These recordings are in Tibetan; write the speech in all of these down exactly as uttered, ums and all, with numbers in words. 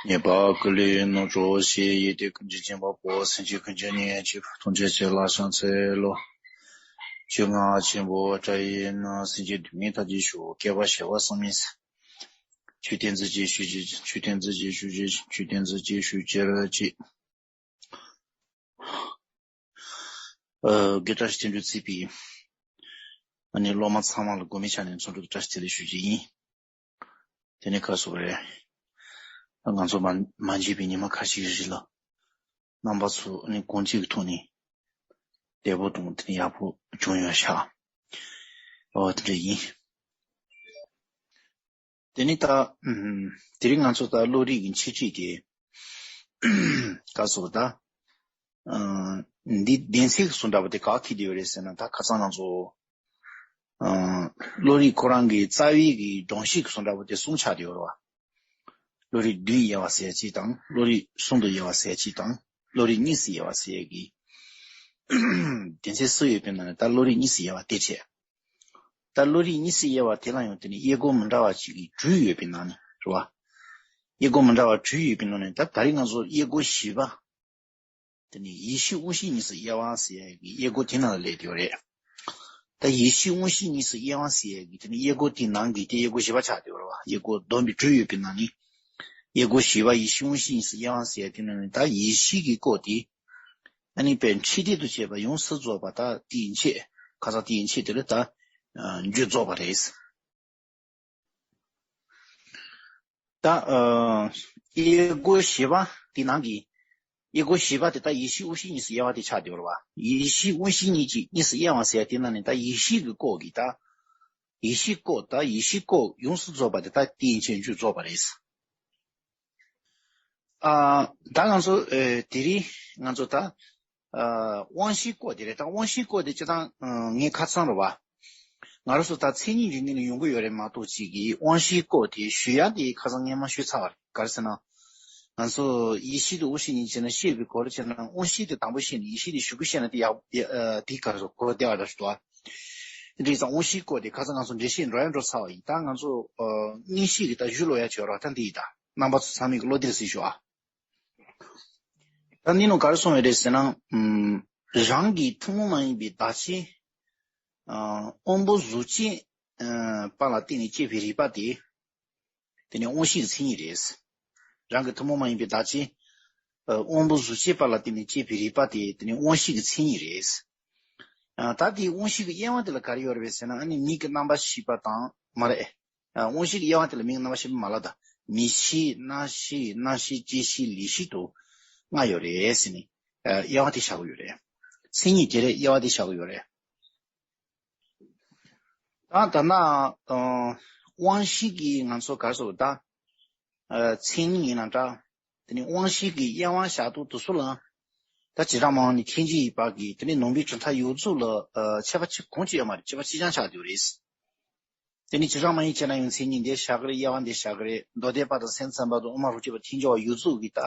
ཉེས་པ་ཀུན་ལས་ནོར་འཕྲོག་བྱེད། ཡིད་བདེ་ཀུན་གྱི་བྱིན་པ་པོ། སེམས་ཅན་ཀུན་གྱི་གཉེན་གཅིག་ཐམས་ཅད་ཀྱི་བླ་ཆེན་འཚལ་ལོ། ཆོས་རྔ་ཆེན་པོ་སྒྲ་ཡིས་ནི། སེམས་ཅན་སྡུག་བསྔལ་མཐའ་ཡས་ཤོག། བསྐལ་པ་བྱེ་བ་གསུམ་ཡི། ཆོས་བསྟན་རྫུ་འཕྲུལ་ཞུ་ཅིག། ཆོས་བསྟན་རྫུ་འཕྲུལ་ཞུ་ཅིག། ཆོས་བསྟན་རྫུ་འཕྲུལ་ཞུ་ཅིག། ཨ། དགེ་བཀྲ་ཤིས་དོན་གྲུབ་གཙོས་པའི་ཨ་ནི་སློབ་མ་ཚང་མ་ལ་དགོངས་པའི་ཆ་ནས་འཚམས་འདྲི་དང་བཀྲ་ཤིས་བདེ་ལེགས་ཞུ་རྒྱུ་ཡིན། དེ་ནས་ག་རེ་ཟེར་དགོས་རེད། ང་ཚོ་མ་མ་མཇལ་བའི་ཉི་མ་ཁ་ཤས་རིང་ལ་རྣམ་པ་ཚོ་ཨ་ནི་དགོངས་གཅིག་གི་ཐོག་ནས་བདེ་པོ་དང་དེ་ནས་ཡག་པོ་བྱུང་ཡོད་ཤག། ཨོ་དེ་འདྲ་ཡིན། དེ་ནི་ད། ཨུམ། དེ་རིང་ང་ཚོ་ད་བློ་རིག་གི་འཆད་ཁྲིད་དེ། ག་རེ་ཟེར་ད། ཨ། འདི་སྡེ་ཚན་གྱི་གསུང་འདྲ་པོ་དེ་ག་གི་དེ་ཡོད་རེད་ཟེར་ན། ད་ཁ་སང་ང་ཚོ། ཨ། བློ་རིག་ཁོ་རང་གི་རྩ་བའི་གི་སྒྲོམ་གཞི་གི་གསུང་འདྲ་པོ་དེ་གསུམ་ཆགས་བསྡད་ཡོད་རེད་བ། བློ་རིག་བདུན་དབྱེ་བ་ཟེར་ཡ་གཅིག་དང་། བློ་རིག་གསུམ་དུ་དབྱེ་བ་ཟེར་ཡ་གཅིག་དང་། བློ་རིག་གཉིས་སུ་དབྱེ་བ་ཟེར་ཡ་གི་སྡེ་ཚན་གསུམ་ཡོད་པའི་ནང་ནས་ད་བློ་རིག་གཉིས་སུ་དབྱེ་བ་དེ་བྱས། ད་བློ་རིག་གཉིས་སུ་དབྱེ་བ་དེ་ལ་ཡང་དེ་ནི་དབྱེ་སྒོ་མི་འདྲ་བ་ཅིག་གི་དྲུག་ཡོད་པའི་ནང་ནས་རེད་བ། དབྱེ་སྒོ་མི་འདྲ་བ་དྲུག་ཡོད་པའི་ནང་ནས་ད་ད་རེས་ང་ཚོ་དབྱེ་སྒོ་བཞི་པ། དེ་ནི་ཡེ་ཤེས་དབང་ཤེས་གཉིས་སུ་དབྱེ་བ་ཟེར་ཡ་གི་དབྱེ་སྒོ་དེ་ནང་ལ་སླེབས་ཡོད་རེད། ད་ཡེ་ཤེས་དབང་ཤེས་གཉིས་སུ་དབྱེ་བ་ཟེར་ཡ་གི་དེ་ནི་དབྱེ་སྒོ་དེའི་ནང་གི་དེ་དབྱེ་སྒོ་བཞི་པ་ཆགས་བསྡད་ཡོད་རེད་བ། དབྱེ་སྒོ་བསྡོམས་པས་དྲུག་ཡོད་པའི་ནང་ནས། དབྱེ་སྒོ་བཞི་པ་ཡེ་ཤེས་དབང་ཤེས་གཉིས་སུ་དབྱེ་བ་ཟེར་ཡ་དེ་ནི་ད་ཡེ་ཤེས་ཀྱི་སྐོར་དེ། ཨ་ནི་དཔེ་འཕྲིན་ལས་དང་བཅས་པ་ཡོངས་སུ་རྫོགས་པ་ད་དེའི་ཆེད། ཁ་སང་དེའི་ཆེད་དེ་ལ་ད་རྒྱུད་རྫོགས་པ་རེད། ད། ཨ། དབྱེ་སྒོ་བཞི་པ་དེ་ནང་གི། དབྱེ་སྒོ་བཞི་པ་དེ་ད་ཡེ་ཤེས་དབང་ཤེས་གཉིས་སུ་དབྱེ་བ་དེ་ཆགས་བསྡད་ཡོད་རེད་བ། ཡེ་ཤེས་དབང་ཤེས་གཉིས་ཀྱིས་གཉིས་སུ་དབྱེ་བ་ཟེར་ཡ་དེ་ནང་ནས་ད་ཡེ་ཤེས་ཀྱི་སྐོར་གྱི་ད། ཡེ་ཤེས་སྐོར་ད་ཡེ་ཤེས་སྐོར་ཡོངས་སུ་རྫོགས་པ་དེ་ད་དེའི་ཆེད་རྒྱུད་རྫོགས་པ་རེད། ཨ། ད་ང་ཚོ། ཨེ། དེ་རིང་ང་ཚོ་ད། ཨ། དབང་ཤེས་སྐོར་དེ་རེད། ད་དབང་ཤེས་སྐོར་དེ་སྤྱིར་བཏང་། ཨ། ངས་ཁ་སང་རེད་བ། ང་རང་ཚོ་ད་མཚན་ཉིད་རིག་གནས་ནས་ཡོང་གི་ཡོད་རེད་མ་གཏོགས། ཅིག་གིས་དབང་ཤེས་སྐོར་དེ་ཞུ་ཡ་དེ་ཁ་སང་སྔོན་མ་ཞུས་ཚར་བ་རེད། ག་རེ་ཟེར་ན། ང་ཚོ་ཡེ་ཤེས་དང་དབང་ཤེས་གཉིས་བྱས་ན་ཤེས་པའི་སྐོར་བྱས་ན། དབང་ཤེས་དེ་དང་པོ་ཤེས་ནས་ཡེ་ཤེས་དེ་གཞུག་གུ་ཤེས་ན་དེ་ཡག་ཡ། ཨ། དེ་ག་རེ་ཟེར། གོ་བདེ་བ་འདྲ་ཞིག་འདུག་ཨ། དེ་འདྲ་ཡིན་ཙང་དབང་ཤེས་སྐོར་དེ་ཁ་སང་ང་ཚོ་འགྲེལ་བཤད་འགྲོ་ཡ་འགྲོ་ཚར་བ་ཡིན། ད་ང་ཚོ། ཨ། མངོན་ཤེས་ཀྱི་ད་གཞུང་ཀློག་ཡ་བྱེད་རོགས། ད་འདི་ཡིན། ད་རྣམ་པ་ཚོ་ཚང་མས་ཀློག་དེར་གཟིགས་ཤོག་ཨ། ད་འདི་ནང་ག་རེ་གསུངས་ཡོད་རེད་ཟེར་ན། ཨམ། རང་གི་ཐུན་མོང་མ་ཡིན་པའི་བདག་རྐྱེན། ཨ། དབང་པོ་གཟུགས་ཅན། ཨ། པ་ལ་བརྟེན་ནས་སྐྱེས་པའི་རིག་པ་དེ། དེ་ནི་དབང་ཤེས་ཀྱི་མཚན་ཉིད་རེད། རང་གི་ཐུན་མོང་མ་ཡིན་པའི་བདག་རྐྱེན། ཨ། དབང་པོ་གཟུགས་ཅན་པ་ལ་བརྟེན་ནས་སྐྱེས་པའི་རིག་པ་དེ། དེ་ནི་དབང་ཤེས་ཀྱི་མཚན་ཉིད་རེད། ཨ། ད་དེའི་དབང་ཤེས་ཀྱི་དབྱེ་བ་དེ་ལ་ག་རེ་ཡོད་རེད་ཟེར་ན། ཨ་ནི་མིག་གི་རྣམ་པར་ཤེས་པ་དང་། མ་རེད། ཨ། དབང་ཤེས་ཀྱི་དབྱེ་བ་དེ་ལ་མིག་གི་རྣམ་པར་ཤེས་པ་མ་ལབ་ད། མིག་ཤེས། རྣ་ཤེས། རྣམ་ཤེས། ལྕེ་ཤེས། ལུས་ཤེས་དང་ལྔ་ཡོད་རེད་ཟེར་ནས། ཨ། དབྱེ་བ་དེ་བཞག་གི་ཡོད་རེད། མཚན་ཉིད་དེ་རེད། དབྱེ་བ་དེ་བཞག་གི་ཡོད་རེད། ད་ད་ན། ཨ། དབང་ཤེས་ཀྱི་ང་ཚོ་ག་རེ་ཟེར་ད། ཨ། མཚན་ཉིད་ཡིན་ན་འདྲ། དེ་ནི་དབང་ཤེས་ཀྱི་དབྱེ་བ་བཞག་སྟངས་དེ་ཚོ་ལ། ད་བྱེ་བྲག་སྨྲ་བ་ནས་མཁྱེན་ཅིང་རིག་པ་གིས་དེ་ནི་ནང་པའི་གྲུབ་མཐའ་ཡོངས་རྫོགས་ལ། ཨ། ཁྱད་པར་ཅི་གང་ཅི་ཡོད་མ་རེད། ཁྱད་པར་གཅིག་རྐྱང་ཆགས་བསྡད་ཡོད་རེད། དེ་ནི་བྱེ་བྲག་སྨྲ་བས་དཔྱད་ན་ཡང་མཚན་ཉིད་འདི་བཞག་གི་རེད། དབྱེ་བ་འདི་བཞག་གི་རེད། མདོ་སྡེ་པ་དང་སེམས་ཙམ་པ་དང་དབུ་མ་རུ་སྐྱེས་པ་ཐལ་འགྱུར་བ་ཡོངས་རྫོགས་ཀྱིས་ད་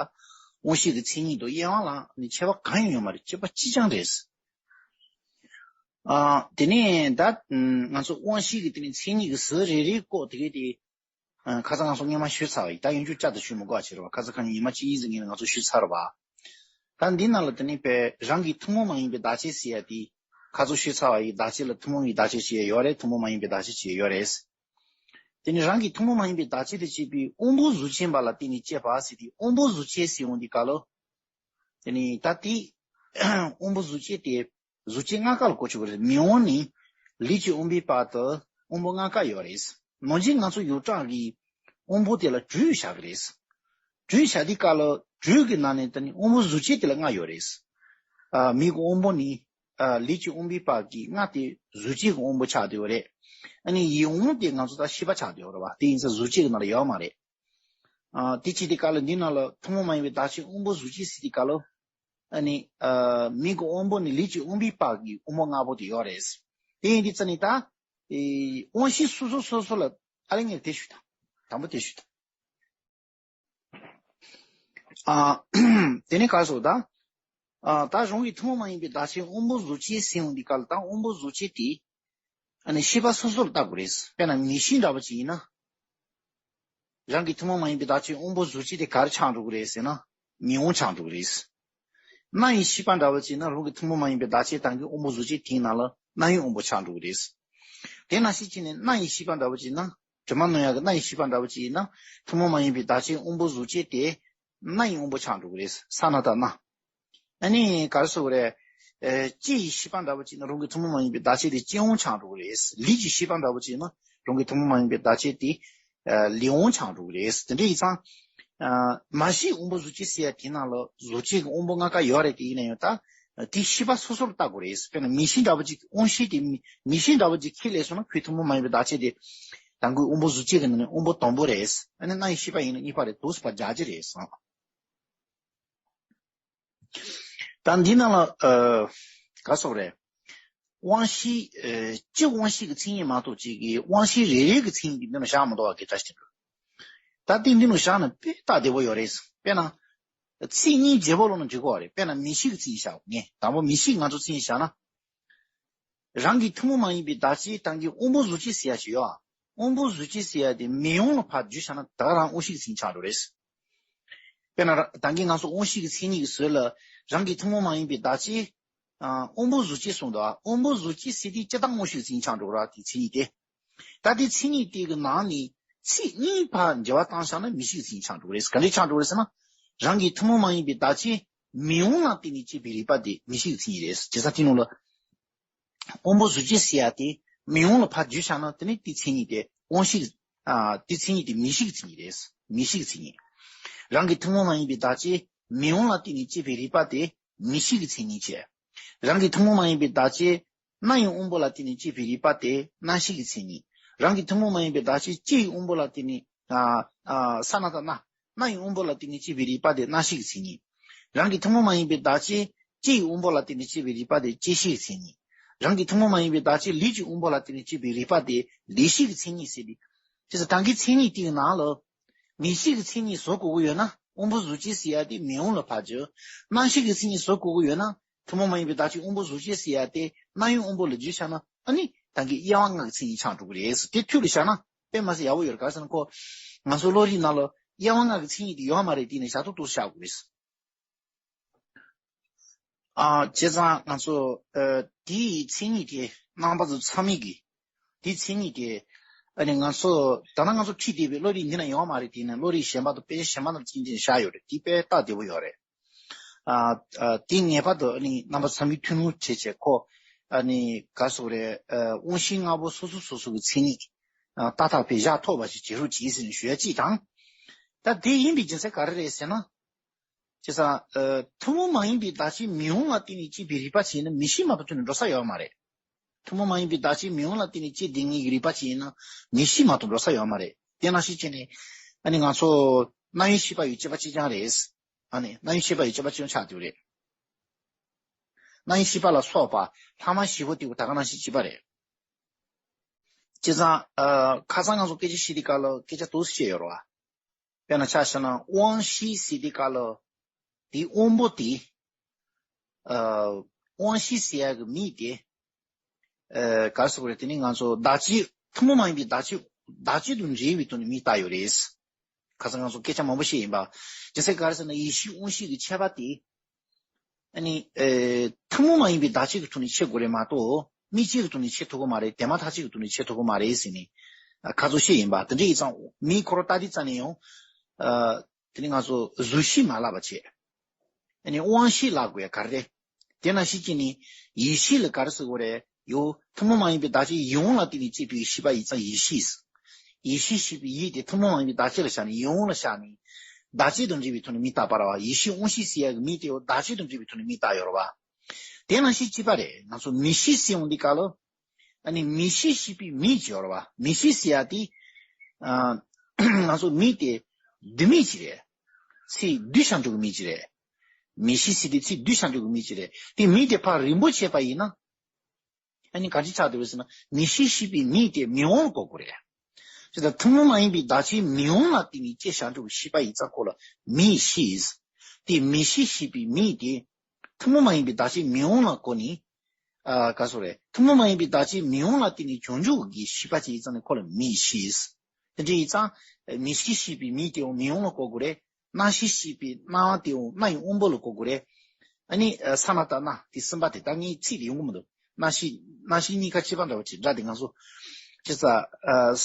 དབང་ཤེས་ཀྱི་མཚན་ཉིད་དང་དབྱེ་བ་ལ་ནི་ཁྱད་པར་གང་ཡང་ཡོད་མ་རེད། ཁྱད་པར་གཅིག་རྐྱང་རེད། ཨ། དེ་ནས་ད་ང་ཚོ་དབང་ཤེས་ཀྱི་དེ་ནི་མཚན་ཉིད་ཀྱི་ཟུར་རེ་རེའི་སྐོར་དེ་གའི་དེ། ཨ། ཁ་སང་ང་ཚོ་སྔོན་མ་ཞུས་ཚར་བ་ཡིན། ད་ཡང་བསྐྱར་བསྐྱར་དུ་ཞུ་མི་དགོས་པ་བྱེད་རོགས། ཁ་སང་ཁ་ཉིན་ཉི་མ་གཅིག་གཉིས་ཙམ་ངས་ང་ཚོ་ཞུས་ཚར་བ། ད་འདི་ནང་ལ་དེ་ནི་དཔེ་རང་གི་ཐུན་མོང་མ་ཡིན་པའི་བདག་བྱེད་ཟེར་ཡ་དེ། ཁ་སང་ཞུས་ཚར་བ་ཡིན། བདག་བྱེད་ལ་ཐུན་མོང་གི་བདག་བྱེད་ཅིག་ཡོད་རེད། ཐུན་མོང་མ་ཡིན་པའི་བདག་བྱེད་ཅིག་ཡོད་རེད། དེ་ནི་རང་གི་ཐུན་མོང་མ་ཡིན་པའི་བདག་བྱེད་དེ་བྱེད་པའི་དབང་པོ་གཟུགས་ཅན་པ་ལ་བརྟེན་ནས་སྐྱེས་པ་ཟེར་དེ། དབང་པོ་གཟུགས་ཅན་ཟེར་ཡོང་དུས་སྐབས་ལ། དེ་ནི་ད་དེ་དབང་པོ་གཟུགས་ཅན་དེ། གཟུགས་ཅན་ལྔ་ཀ་ལ་གོ་ཆོད་ཀྱི་རེད། མིག་དབང་ནས་ལུས་ཀྱི་དབང་པོའི་བར་དུ་དབང་པོ་ལྔ་ཀ་ཡོད་རེད། ནང་བཞིན་ང་ཚོ་ཡོངས་གྲགས་ཀྱི་དབང་པོ་དེ་ལ་དྲུག་བཞག་གི་རེད། དྲུག་བཞག་དུས་སྐབས་ལ་དྲུག་གི་ནང་ནས་དེ་ནི་དབང་པོ་གཟུགས་ཅན་དེ་ལ་ལྔ་ཡོད་རེད། ཨ། མིག་གི་དབང་པོ་ནས། ཨ། ལུས་ཀྱི་དབང་པོའི་བར་གྱི་ལྔ་དེ་གཟུགས་ཅན་གྱི་དབང་པོ་ཆགས་བསྡད་ཡོད་རེད། ཨ་ནི་ཡིད་དབང་དེ་ང་ཚོ་ད་ཤེས་པ་ཆགས་བསྡད་ཡོད་རེད་བ། དེ་ཡིན་ཙང་གཟུགས་ཅན་གྱི་ནང་ལ་ཡོད་མ་རེད། ཨ། དེ་བྱེད་དུས་སྐབས་ལ་འདི་ནང་ལ་ཐུན་མོང་མ་ཡིན་པའི་བདག་ཆེན་དབང་པོ་གཟུགས་ཅན་ཟེར་དུས་སྐབས་ལ། ཨ་ནི། ཨ། མིག་གི་དབང་པོ་ནས་ལུས་ཀྱི་དབང་པོའི་བར་གྱི་དབང་པོ་ལྔ་པོ་དེ་ཡོད་རེད། དེ་ཡིན་དུས་ཙ་ནི་ད། ཨེ། དབང་ཤེས་སོ་སོ་སོ་སོ་ལ་ཨ་རེ་ངས་དེ་ཞུ་དང་། དང་པོ་དེ་ཞུ་དང་། ཨ། དེ་ནས་ག་རེ་ཟེར་ད། ཨ། ད་རང་གི་ཐུན་མོང་མ་ཡིན་པའི་བདག་ཆེན་དབང་པོ་གཟུགས་ཅན་ཟེར་ཡོང་དུས་སྐབས་ལ། ད་དབང་པོ་གཟུགས་ཅན་དེ། ཨ་ནི་ཤེས་པ་སོ་སོ་ལ་བལྟ་དགོས་རེད། དཔེར་ན་མིག་ཤེས་འདྲ་པོ་ཅིག་ཡིན་ན། རང་གི་ཐུན་མོང་མ་ཡིན་པའི་བདག་ཆོས་དབང་པོ་གཟུགས་ཅན་དེ་ག་རེ་ཆགས་འགྲོ་གི་རེད་ཟེར་ན། མིག་དབང་ཆགས་འགྲོ་གི་རེད། རྣ་ཡི་ཤེས་པ་འདྲ་བོ་ཅིག་ན་རང་གི་ཐུན་མོང་མ་ཡིན་པའི་བདག་ཆོས་དང་གི་དབང་པོ་གཟུགས་ཅན་དེའི་ནང་ལ་རྣ་ཡི་དབང་པོ་ཆགས་འགྲོ་གི་རེད། དེ་ནང་བཞིན་བྱས་ནས་རྣ་ཡི་ཤེས་པ་འདྲ་བོ་ཅིག་ན། དྲི་མ་མནོ་ཡག་གི་རྣ་ཡི་ཤེས་པ་འདྲ་བོ་ཅིག་ཡིན་ན། ཐུན་མོང་མ་ཡིན་པའི་བདག་ཆོས་དབང་པོ་གཟུགས་ཅན་དེ། རྣ་ཡི་དབང་པོ་ཆགས་འགྲོ་གི་རེད། ས་ན་ད་རྣ། ཨ་ནི་ག་རེ་ཟེར་དགོས་རེད། ཨེ། ལྕེ་ཡི་ཤེས་པ་འདྲ་བོ་ཅིག་ན་རང་གི་ཐུན་མོང་མ་ཡིན་པའི་བདག་ཆོས་དེ་ལྕེ་དབང་ཆགས་འགྲོ་གི་རེད། ལུས་ཀྱི་ཤེས་པ་འདྲ་བོ་ཅིག་ན་རང་གི་ཐུན་མོང་མ་ཡིན་པའི་བདག་ཆོས་དེ། ཨེ། ལུས་དབང་ཆགས་འགྲོ་གི་རེད། དེ་འདྲ་ཡིན་ཙང་། ཨ། མ་གཞི་དབང་པོ་གཟུགས་ཅན་ཟེར་ཡ་དེ་ནང་ལ་གཟུགས་ཅན་གྱི་དབང་པོ་ལྔ་ཀ་ཡོད་རེད། དེ་ཡིན་ན་ཡང་ད། དེའི་ཤེས་པ་སོ་སོར་བལྟ་དགོས་རེད། དཔེར་ན་མིག་ཤེས་འདྲ་བོ་ཅིག་དབང་ཤེས་དེ་མིག་མིག་ཤེས་འདྲ་བོ་ཅིག་ཁས་ལེན་སོང་ན་ཁོའི་ཐུན་མོང་མ་ཡིན་པའི་བདག་ཆོས་དེ། དང་པོའི་དབང་པོ་གཟུགས་ཅན་གྱི་ནང་ནས་དབང་པོ་དང་པོ་རེད། ཨ་ནི་རྣ་ཡི་ཤེས་པ་ཡིན་ན་གཉིས་པ་རེད། དུས་སུ་བ་རྒྱ་ཆེ་རེད་སོང་། ད་འདི་ནང་ལ་ཨ། ག་སོགས་རེད། དབང་ཤེས། ཨ། སྤྱི་དབང་ཤེས་ཀྱི་མཚན་ཉིད་མ་གཏོགས་ཅིག་གི་དབང་ཤེས་རེ་རེ་གི་མཚན་ཉིད་ཀྱི་འདི་ནང་བཞག་མི་འདུག་བ་གི་བཀྲ་ཤིས་དོན་གྲུབ། ད་ལྟའི་འདི་ནང་བཞག་ན་དཔེ་སྟབས་བདེ་པོ་ཡོད་རེད། དཔེར་ན། ཚིག་གཉིས་བརྗེ་པོ་ལོག་ན་འགྲིག་གི་རེད། དཔེར་ན་མིག་ཤེས་ཀྱི་མཚན་ཉིད་བཞག་ངས་དང་པོ་མིག་ཤེས་ང་ཚོ་མཚན་ཉིད་བཞག་ན། རང་གི་ཐུན་མོང་མ་ཡིན་པའི་བདག་ཆོས་དང་གི་དབང་པོ་གཟུགས་ཅན་ཟེར་ཡ་ཞིག་ཡོད། དབང་པོ་གཟུགས་ཅན་ཟེར་ཡ་དེ་མིག་དབང་ལ་ཕར་བསྒྱུར་བཞག་ན་ད་ག་རང་དབང་ཤེས་ཀྱི་མཚན་ཉིད་ཆགས་འགྲོ་རེད། དཔེར་ན་ད་གིན་ང་ཚོ་དབང་ཤེས་ཀྱི་མཚན་ཉིད་ཀྱི་ཟུར་ལ་རང་གི་ཐུན་མོང་མ་ཡིན་པའི་བདག་ཆོས། ཨ། དབང་པོ་གཟུགས་ཅན་གསུངས་འདུག་དབང་པོ་གཟུགས་ཅན་ཟེར་དུས་སྤྱིར་བཏང་དབང་ཤེས་ཀྱི་མཚན་ཉིད་ཆགས་འགྲོ་ར་དེ་མཚན་ཉིད་དེ། ད་དེ་མཚན་ཉིད་དེ་གི་ནང་ནས་ཚིག་གཉིས་ཕར་འགྱུར་བ་བཏང་བཞག་ན་མིག་ཤེས་ཀྱི་མཚན་ཉིད་ཆགས་འགྲོ་གི་རེད། ག་འདྲས་ཆགས་འགྲོ་གི་རེད་ཟེར་ན། རང་གི་ཐུན་མོང་མ་ཡིན་པའི་བདག་ཆོས་མིག་དབང་ལ་བརྟེན་ནས་སྐྱེས་པའི་རིག་པ་དེ་མིག་ཤེས་ཀྱི་མཚན་ཉིད་རེད། བྱས་ཙང་དེ་ནང་ལ། དབང་པོ་གཟུགས་ཅན་ཟེར་ཡ་དེ་མིག་དབང་ལ་ཕར་བསྒྱུར་བཞག་ན་དེ་ནི་དེའི་མཚན་ཉིད་དེ་དབང་ཤེས། ཨ། དེའི་མཚན་ཉིད་དེ་མིག་ཤེས་ཀྱི་མཚན་ཉིད་རེད། མིག་ཤེས་ཀྱི་མཚན་ཉིད། རང་གི་ཐུན་མོང་མ་ཡིན་པའི་བདག་ཆོས་མིག་དབང་ལ་བརྟེན་ནས་སྐྱེས་པའི་རིག་པ་དེ་མིག་ཤེས་ཀྱི་མཚན་ཉིད་བྱས། རང་གི་ཐུན་མོང་མ་ཡིན་པའི་བདག་ཆོས་རྣ་ཡི་དབང་པོ་ལ་བརྟེན་ནས་སྐྱེས་པའི་རིག་པ་དེ་རྣ་ཤེས་ཀྱི་མཚན་ཉིད། རང་གི་ཐུན་མོང་མ་ཡིན་པའི་བདག་ཆོས་ལྕེ་ཡི་དབང་པོ་ལ་བརྟེན་ནས། ཨ། ཨ། ས་ན་ད་རྣ། རྣ་ཡི་དབང་པོ་ལ་བརྟེན་ནས་སྐྱེས་པའི་རིག་པ་དེ་རྣ་ཤེས་ཀྱི་མཚན་ཉིད། རང་གི་ཐུན་མོང་མ་ཡིན་པའི་བདག་ཆོས་ལྕེ་ཡི་དབང་པོ་ལ་བརྟེན་ནས་སྐྱེས་པའི་རིག་པ་དེ་ལྕེ་ཤེས་ཀྱི་མཚན་ཉིད། རང་གི་ཐུན་མོང་མ་ཡིན་པའི་བདག་ཆོས་ལུས་ཀྱི་དབང་པོ་ལ་བརྟེན་ནས་སྐྱེས་པའི་རིག་པ་དེ་ལུས་ཤེས་ཀྱི་མཚན་ཉིད་ཟེར་ཏེ། དེ་ཚོ་ད་གིན་མཚན་ཉིད་དེའི་ནང་ལ། མིག་ཤེས་ཀྱི་མཚན་ཉིད་བཟོ་དགོས་ཀྱི་ཡོད་ན་དབང་པོ་གཟུགས་ཅན་ཟེར་ཡ་དེ་མིག་དབང་ལ་ཕར་བསྒྱུར། རྣ་ཤེས་ཀྱི་མཚན་ཉིད་བཟོ་དགོས་ཀྱི་ཡོད་ན་ཐུན་མོང་མ་ཡིན་པའི་བདག་ཆོས་དབང་པོ་གཟུགས་ཅན་ཟེར་ཡ་དེ་རྣ་ཡི་དབང་པོ་ལ་བསྒྱུར་བཞག་ན་ཨ་ནི་ད་གིན་དབྱེ་བ་ལྔ་གི་མཚན་ཉིད་ཆགས་འགྲོ་གི་རེད། དེ་ཐུགས་ལ་བཞག་ན་དཔེ་མ་སྲིད་ཡག་པོ་ཡོད་རེད། ག་རེ་ཟེར་ན་ཁོ། ང་ཚོ་བློ་རིག་ནང་ལ་དབྱེ་བ་ལྔ་གི་མཚན་ཉིད་དེ་ཡོད་མ་རེད། དེ་ནི་ཞག་ཐོག་ཏུ་བཞག་དགོས་རེད། ཨ། བྱས་ཙང་ང་ཚོ། ཨ། དེའི་མཚན་ཉིད་དེ་རྣམ་པ་ཚོ་ཚང་མས་ཀྱི། དེའི་མཚན་ཉིད་དེ། ཨ་ནི་ང་ཚོ་ད་ལྟ་ང་ཚོ་ཁྲིད་བསྡད་པའི་བློ་རིག་འདི་ན་ཡོད་མ་རེད། དེ་ནི་བློ་རིག་གཞན་པ་དང་དཔེ་ཆ་གཞན་པ་ནང་ཅིག་འདི་ན་བཞག་ཡོད་རེད། དེ་དཔེ་སྟབས་བདེ་པོ་ཡོད་རེད། ཨ། ཨ། དེ་ངེས་པར་དུ་ཨ་ནི་རྣམ་པ་ཚང་མས་ཐུན་མོང་བྱས་བྱས་ཁོ། ཨ་ནི་ག་སོགས་རེད། ཨ། དབང་ཤེས་ལྔ་པོ་སོ་སོ་སོ་སོ་གི་མཚན་ཉིད། ཨ། ཏག་ཏག་དཔེ་བཞག་ཐུབ་པ་ཞིག་བྱེད་རོགས་གྱིས་ཟེར་ནས་ཞུ་ཡ་གཅིག་དང་། ད་དེ་ཡིན་པའི་རྒྱུ་མཚན་ག་རེ་རེད་ཟེར་ན། བྱས་ཙང་། ཨ། ཐུན་མོང་མ་ཡིན་པའི་བདག་ཆོས་མིག་དབང་ལ་བརྟེན་ནས་སྐྱེས་པའི་རིག་པ་བྱས་ན་མིག་ཤེས་མ་གཏོགས་ཐོན་ནས་འགྲོ་ས་ཡོད་མ་རེད། ཐུན་མོང་མ་ཡིན་པའི་བདག་ཆོས་མིག་དབང་ལ་བརྟེན་ནས་སྐྱེས་བསྡད་མཁན་གྱི་རིག་པ་ཅིག་ཡིན་ན་མིག་ཤེས་མ་གཏོགས་འགྲོ་ས་ཡོད་མ་རེད། དེ་ནང་བཞིན་བྱས་ནས་ཨ་ནི་ང་ཚོ་རྣ་ཡི་ཤེས་པ་ཡང་སྐྱེས་པ་གཅིག་རྐྱང་རེད། ཨ་ནི་རྣ་ཡི་ཤེས་པ་ཡང་སྐྱེས་པ་གཅིག་རྐྱང་ཆགས་བསྡད་ཡོད་རེད། རྣ་ཡི་ཤེས་པ་ལ་སོགས་པ་ལྷག་མ་བཞི་པོ་དེ་ད་ག་ནང་བཞིན་གཅིག་པ་རེད། བྱས་ཙང་། ཨ། ཁ་སང་ང་ཚོ་སྐད་ཆ་བཤད་དུས་སྐབས་ལ་སྐད་ཆ་ཏོག་ཙམ་བཤད་ཡོད་རེད་བ། དཔེར་ན་ཆ་བཞག་ན་དབང་ཤེས་ཟེར་དུས་སྐབས་ལ། དེའི་དབང་པོ་དེ། ཨ། དབང་ཤེས་ཟེར་ཡག་གི་མིང་དེ། ཨ། ག་རེ་ཟེར་དགོས་རེད། དེ་ནི་ང་ཚོ་བདག་ཆོས་ཐུན་མོང་མ་ཡིན་པའི་བདག་ཆོས་བདག་ཆོས་དང་འབྲེལ་བའི་ཐོག་ནས་མིང་བཏགས་ཡོད་རེད། ཁ་སང་ང་ཚོ་སྐད་ཆ་མང་པོ་བཤད་ཡིན་པ། རྒྱུ་མཚན་ག་རེ་ཟེར་ན་ཡིད་ཤེས་དབང་ཤེས་ཀྱི་ཁྱད་པར་དེ། ཨ་ནི། ཨེ། ཐུན་མོང་མ་ཡིན་པའི་བདག་ཆོས་ཀྱི་ཐོག་ནས་ཕྱེ་དགོས་རེད་མ་གཏོགས། དམིགས་བཅས་ཀྱི་ཐོག་ནས་ཕྱེ་ཐུབ་ཀྱི་མ་རེད། དེ་མ་ཐག་ཆོད་ཀྱི་ཐོག་ནས་ཕྱེ་ཐུབ་ཀྱི་མ་རེད་ཟེར་ནས། ཁ་ཚོ་བཤད་ཡིན་པ། དེ་འདྲ་ཡིན་ཙང་མིའི་འཁོར་ལྟ་དུས་ཙམ་ནས་ཡང་། ཨ། དེ་ནི་ང་ཚོ་གཟུགས་ཤེས་མ་ལབ་པ་བྱས། ཨ་ནི་དབང་ཤེས་ལབ་དགོས་ཡ་ག་རེ་རེད། དེ་ནང་བཞིན་བྱས་ནས་ཡིད་ཤེས་ལ་ག་རེ་ཟེར་དགོས་རེད། ཡོ། ཐུན་མོང་མ་ཡིན་པའི་བདག་ཆོས་ཡིད་དབང་ལ་བརྟེན་ནས་སྐྱེས་པའི་ཤེས་པ་ཡིན་ཙང་ཡིད་ཤེས། ཡིད་ཤེས་ཞེས་པའི་ཡིད་དེ་ཐུན་མོང་མ་ཡིན་པའི་བདག་ཆོས་ལ་བཞག་ནས་ཡིད་དབང་ལ་བཞག་ནས། བདག་ཆོས་དང་འབྲེལ་བའི་ཐོག་ནས་མིང་བཏགས་པ་རེད་བ། ཡིད་ཤེས་དབང་ཤེས་ཟེར་ཡག་གི་མིང་དེ་ཡང་བདག་ཆོས་དང་འབྲེལ་བའི་ཐོག་ནས་མིང་བཏགས་ཡོད་རེད་བ། དེ་ནང་བཞིན་གཅིག་པ་རེད། ང་ཚོ་མིག་ཤེས་ཟེར་ཡོང་དུས་སྐབས་ལ། ཨ་ནི་མིག་ཤེས་ཞེས་པའི་མིང་ཅིག་ཡོད་རེད་བ། མིག་ཤེས་ཟེར་ཡག་དེ། ཨ། ང་ཚོ་མིང་དེ་བསྡུས་མིང་ཅིག་རེད། ཚིག་བསྡུས་བཞག་འགྲོ་གི་མིང་ཅིག་རེད། མིག་ཤེས་ཟེར་དེ་ཚིག་བསྡུས་བཞག་འགྲོ་གི་མིང་ཅིག་རེད། དེ་མིང་དེ་ཕར་རིང་པོ་བྱས་པ་ཡིན་ན། ཨ་ནི་ག་འདྲ་ཆགས་འདུག་ཟེར་ན་མིག་ཤེས་ཞེས་པའི་མིང་དེ་མིག་དབང་གོ་དགོས་རེད། ཅེས་དང་ཐུན་མོང་མ་ཡིན་པའི་བདག་ཆོས་མིག་དབང་ལ་བརྟེན་ནས་སྐྱེས་བཞག་འགྲོ་བའི་ཤེས་པ་ཡིན་ཙང་ཁོ་ལ་མིག་ཤེས། དེ་མིག་ཤེས་ཞེས་པའི་མིང་དེ་ཐུན་མོང་མ་ཡིན་པའི་བདག་ཆོས་མིག་དབང་ལ་གོ་ནས། ཨ། ག་སོགས་རེད། ཐུན་མོང་མ་ཡིན་པའི་བདག་ཆོས་མིག་དབང་ལ་བརྟེན་ནས་བྱུང་འཇུག་གི་ཤེས་པ་ཅིག་ཡིན་ཙང་ནི་ཁོ་ལ་མིག་ཤེས། དེ་འདྲ་ཡིན་ཙང་མིག་ཤེས་ཤེས་པའི་མིག་དེའང་མིག་ཡོང་ལ་གོ་དགོས་རེད། རྣ་ཤེས་ཤེས་པའི་རྣ་བ་དེའང་རྣ་ཡི་དབང་པོ་ལ་གོ་དགོས་རེད། ཨ་ནི་ས་ན་ཏ་རྣ་དེ་གསུམ་པ་དེ་ད་ངའི་ཚིག་དེ་ཡོང་གི་མི་འདུག་རྣ་ཤེས་རྣ་ཤེས་གཉིས་ཀ་ཁྱད་པར་འདྲ་བོ་ཅིག་འདྲ་དེ་ང་ཚོ་ཅི་ཙ་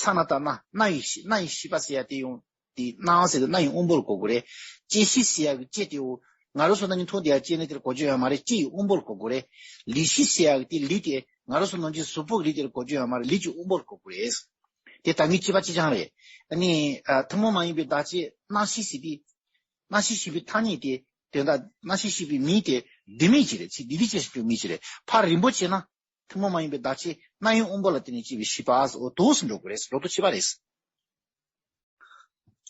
ས་ན་ཏ་རྣ་རྣ་ཡི་ཤེས་རྣ་ཡི་ཤེས་པ་ཟེར་ཡ་དེ་ཡང་དེ་རྣ་བ་ཟེར་དུས་རྣ་ཡི་དབང་པོ་ལ་གོ་དགོས་རེད། ལྕེ་ཤེས་ཟེར་ཡ་གི་ལྕེ་དེའོ་ང་རང་ཚོ་ནང་གི་མཐོང་བསྡད་ཡ་ལྕེ་ནི་དེར་གོ་རྒྱུ་ཡོད་མ་རེད། ལྕེ་ཡི་དབང་པོ་ལ་གོ་དགོས་རེད། ལུས་ཤེས་ཟེར་ཡ་གི་དེ་ལུས་དེ་ང་རང་ཚོ་ནང་གི་གཟུགས་པོ་གི་ལུས་དེར་གོ་རྒྱུ་ཡོད་མ་རེད། ལུས་ཀྱི་དབང་པོ་ལ་གོ་དགོས་རེད། དེ་ད་ངའི་སྤྱི་པ་གཅིག་རྐྱང་རེད། ཨ་ནི་ཐུན་མོང་མ་ཡིན་པའི་བདག་ཆོས་རྣ་ཤེས་ཟེར་དུས། རྣ་ཤེས་ཤེས་པའི་ཐ་སྙད་དེ་དོན་དག་རྣ་ཤེས་ཤེས་པའི་མིང་དེ་ལྡེ་མིག་ཅིག་རེད། ཚིག་ལྡེ་ལྡེ་ཅན་ཞིག་གི་མིང་ཅིག་རེད། ཕར་རིང་པོ་བྱས་ན་ཐུན་མོང་མ་ཡིན་པའི་བདག་ཆོས་རྣ་ཡི་དབང་པོ་ལ་བརྟེན་ནས་སྐྱེ་བའི་ཤེས་པ་འོ་དོ་སུ་འགྲོ་དགོས་རེད། ལོ་ཐོ་ཕྱི་པ་རེད།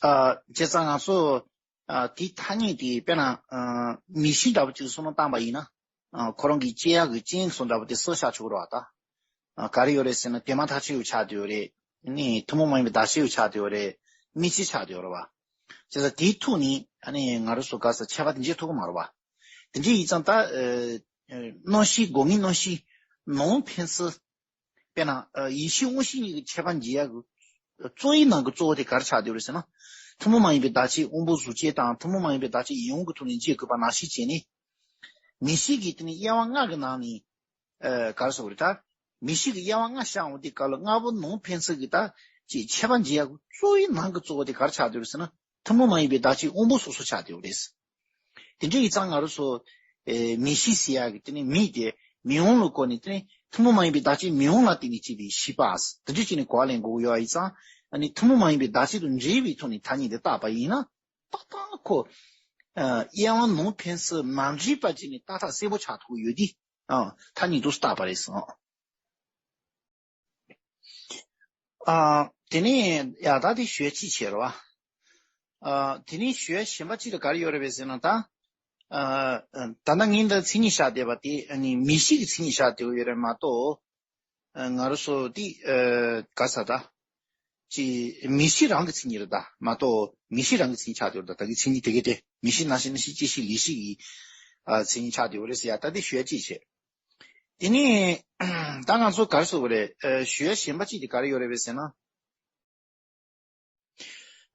ཨ་བྱས་ཙང་ང་ཚོ་ཨ་དེའི་ཐ་སྙད་དེ་དཔེར་ན་ཨ་མིག་ཤེས་འདྲ་པོ་ཅིག་བསམ་བློ་བཏང་པ་ཡིན་ན། ཨ་ཁོ་རང་གི་སྐྱེ་ཡག་གི་རྐྱེན་སོགས་འདྲ་པོ་དེ་གསོ་བྱ་ཆོག་རོགས་ད། ཨ་ག་རེ་ཡོད་རེད་ཟེར་ན་དེ་མ་ཐག་ཆོད་ཡོད་ཆགས་བསྡད་ཡོད་རེད། ནི་ཐུན་མོང་མ་ཡིན་པའི་བདག་ཆོས་ཡོད་ཆགས་བསྡད་ཡོད་རེད། མིག་ཤེས་ཆགས་བསྡད་ཡོད་རེད་བ། བྱས་ཙང་དེའི་ཐོག་ནས་ཨ་ནི་ང་རང་ཚོ་ག་ས་ཁྱད་པར་དེ་འབྱེད་ཐུབ་ཀྱི་མ་རེད་བ། དེ་འདྲ་ཡིན་ཙང་ད་ཨ་ཨ་རྣམ་ཤེས་སྒོ་ལྔའི་རྣམ་ཤེས་ནང་ཕན་ཚུན། དཔེར་ན་ཨ་ཡིད་ཤེས་དབང་ཤེས་གཉིས་ཀྱི་ཁྱད་པར་འབྱེད་ཡག་གི་གཙོ་བོའི་ནང་གི་གཙོ་བོ་དེ་ག་རེ་ཆགས་བསྡད་ཡོད་རེད་ཟེར་ན། ཐུན་མོང་མ་ཡིན་པའི་བདག་ཆོས་དབང་པོ་གཟུགས་ཅན་དང་ཐུན་མོང་མ་ཡིན་པའི་བདག་ཆོས་ཡིད་དབང་གི་ཐོག་ནས་འབྱེད་དགོས་པ་ནང་བཞིན་བྱས་ནས། མིག་ཤེས་ཀྱི་དེ་ནི་དབྱེ་བ་ལྔ་གི་ནང་ནས་ཨ་ག་རེ་ཟེར་དགོས་རེད་ད། མིག་ཤེས་ཀྱི་དབྱེ་བ་ལྔ་བཤད་འོང་དུས་སྐབས་ལ་ལྔ་པོ་ནང་ཕན་ཚུན་གྱི་ད་ཅིག་ཁྱད་པར་འབྱེད་ཡག་གི་གཙོ་བོའི་ནང་གི་གཙོ་བོ་དེ་ག་རེ་ཆགས་བསྡད་ཡོད་རེད་ཟེར་ན། ཐུན་མོང་མ་ཡིན་པའི་བདག་ཆོས་དབང་པོ་སོ་སོ་ཆགས་བསྡད་ཡོད་རེད། དེ་འདྲ་ཡིན་ཙང་ང་རང་ཚོ་ཨེ་མིག་ཤེས་ཟེར་ཡག་གི་དེ་ནི་མིག་དེ་མིག་དབང་ལ་བཀོད་ནས་དེ་ནི་ཐུན་མོང་མ་ཡིན་པའི་བདག་ཆོས་མིག་དབང་ལ་བརྟེན་ནས་སྐྱེས་པའི་ཤེས་པ། དེ་འདྲ་བྱས་ནས་གོ་བ་ལེན་དགོས་ཀྱི་ཡོད་པ་ཡིན་ཙང་། ཨ་ནི་ཐུན་མོང་མ་ཡིན་པའི་བདག་ཆོས་དང་འབྲེལ་བའི་ཐོག་ནས་ཐ་སྙད་དེ་བཏགས་པ་ཡིན་ན་ཏག་ཏག་ཁོ་ཨ་དབྱེ་བ་ནང་ཕན་ཚུན་མ་འདྲེས་པ་བྱས་ནས་ཏག་ཏག་གསལ་པོ་ཆགས་ཐུབ་ཀྱི་ཡོད་དེ། ཨ་ཐ་སྙད་དུ་བཏགས་པ་རེད་ཟེར། ཨ་དེ་ནས་ཡ་ད་དེ་ཞུ་ཡ་གཅིག་བྱས་རེད་བ། ཨ་དེ་ནས་ཞུ་ཡ་གཞན་པ་གཅིག་ལ་ག་རེ་ཡོད་རེད་པས་ཟེར་ན་ད། ཨ་ད་ལྟ་ངས་འདི་མཚན་ཉིད་བཞག་བསྡད་པ་དེ་ཨ་ནི་མིག་ཤེས་ཀྱི་མཚན་ཉིད་བཞག་བསྡད་ཡོད་རེད་མ་གཏོགས། ཨ་ང་རང་ཚོ་དེ་ཨ་ག་ས་ད། ཅི་མིག་ཤེས་རང་གི་མཚན་ཉིད་རེད་ད་མ་གཏོགས་མིག་ཤེས་རང་གི་མཚན་ཉིད་ཆགས་བསྡད་ཡོད་རེད་ད། ད་གི་མཚན་ཉིད་དེ་གས་དེ་མིག་ཤེས་རྣ་ཤེས་སྣ་ཤེས་ལྕེ་ཤེས་ལུས་ཤེས་ཀྱི་ཨ་མཚན་ཉིད་ཆགས་བསྡད་ཡོད་རེད་ཟེར་ཡ་ད་དེ་ཞུ་ཡ་གཅིག་བྱས། དེ་ནས་ད་ང་ཚོ་ག་རེ་ཟེར་དགོས་རེད། ཨ་ཞུ་ཡ་གཞན་པ་གཅིག་དེ་ག་རེ་ཡོད་རེད་པས་ཟེར་ན།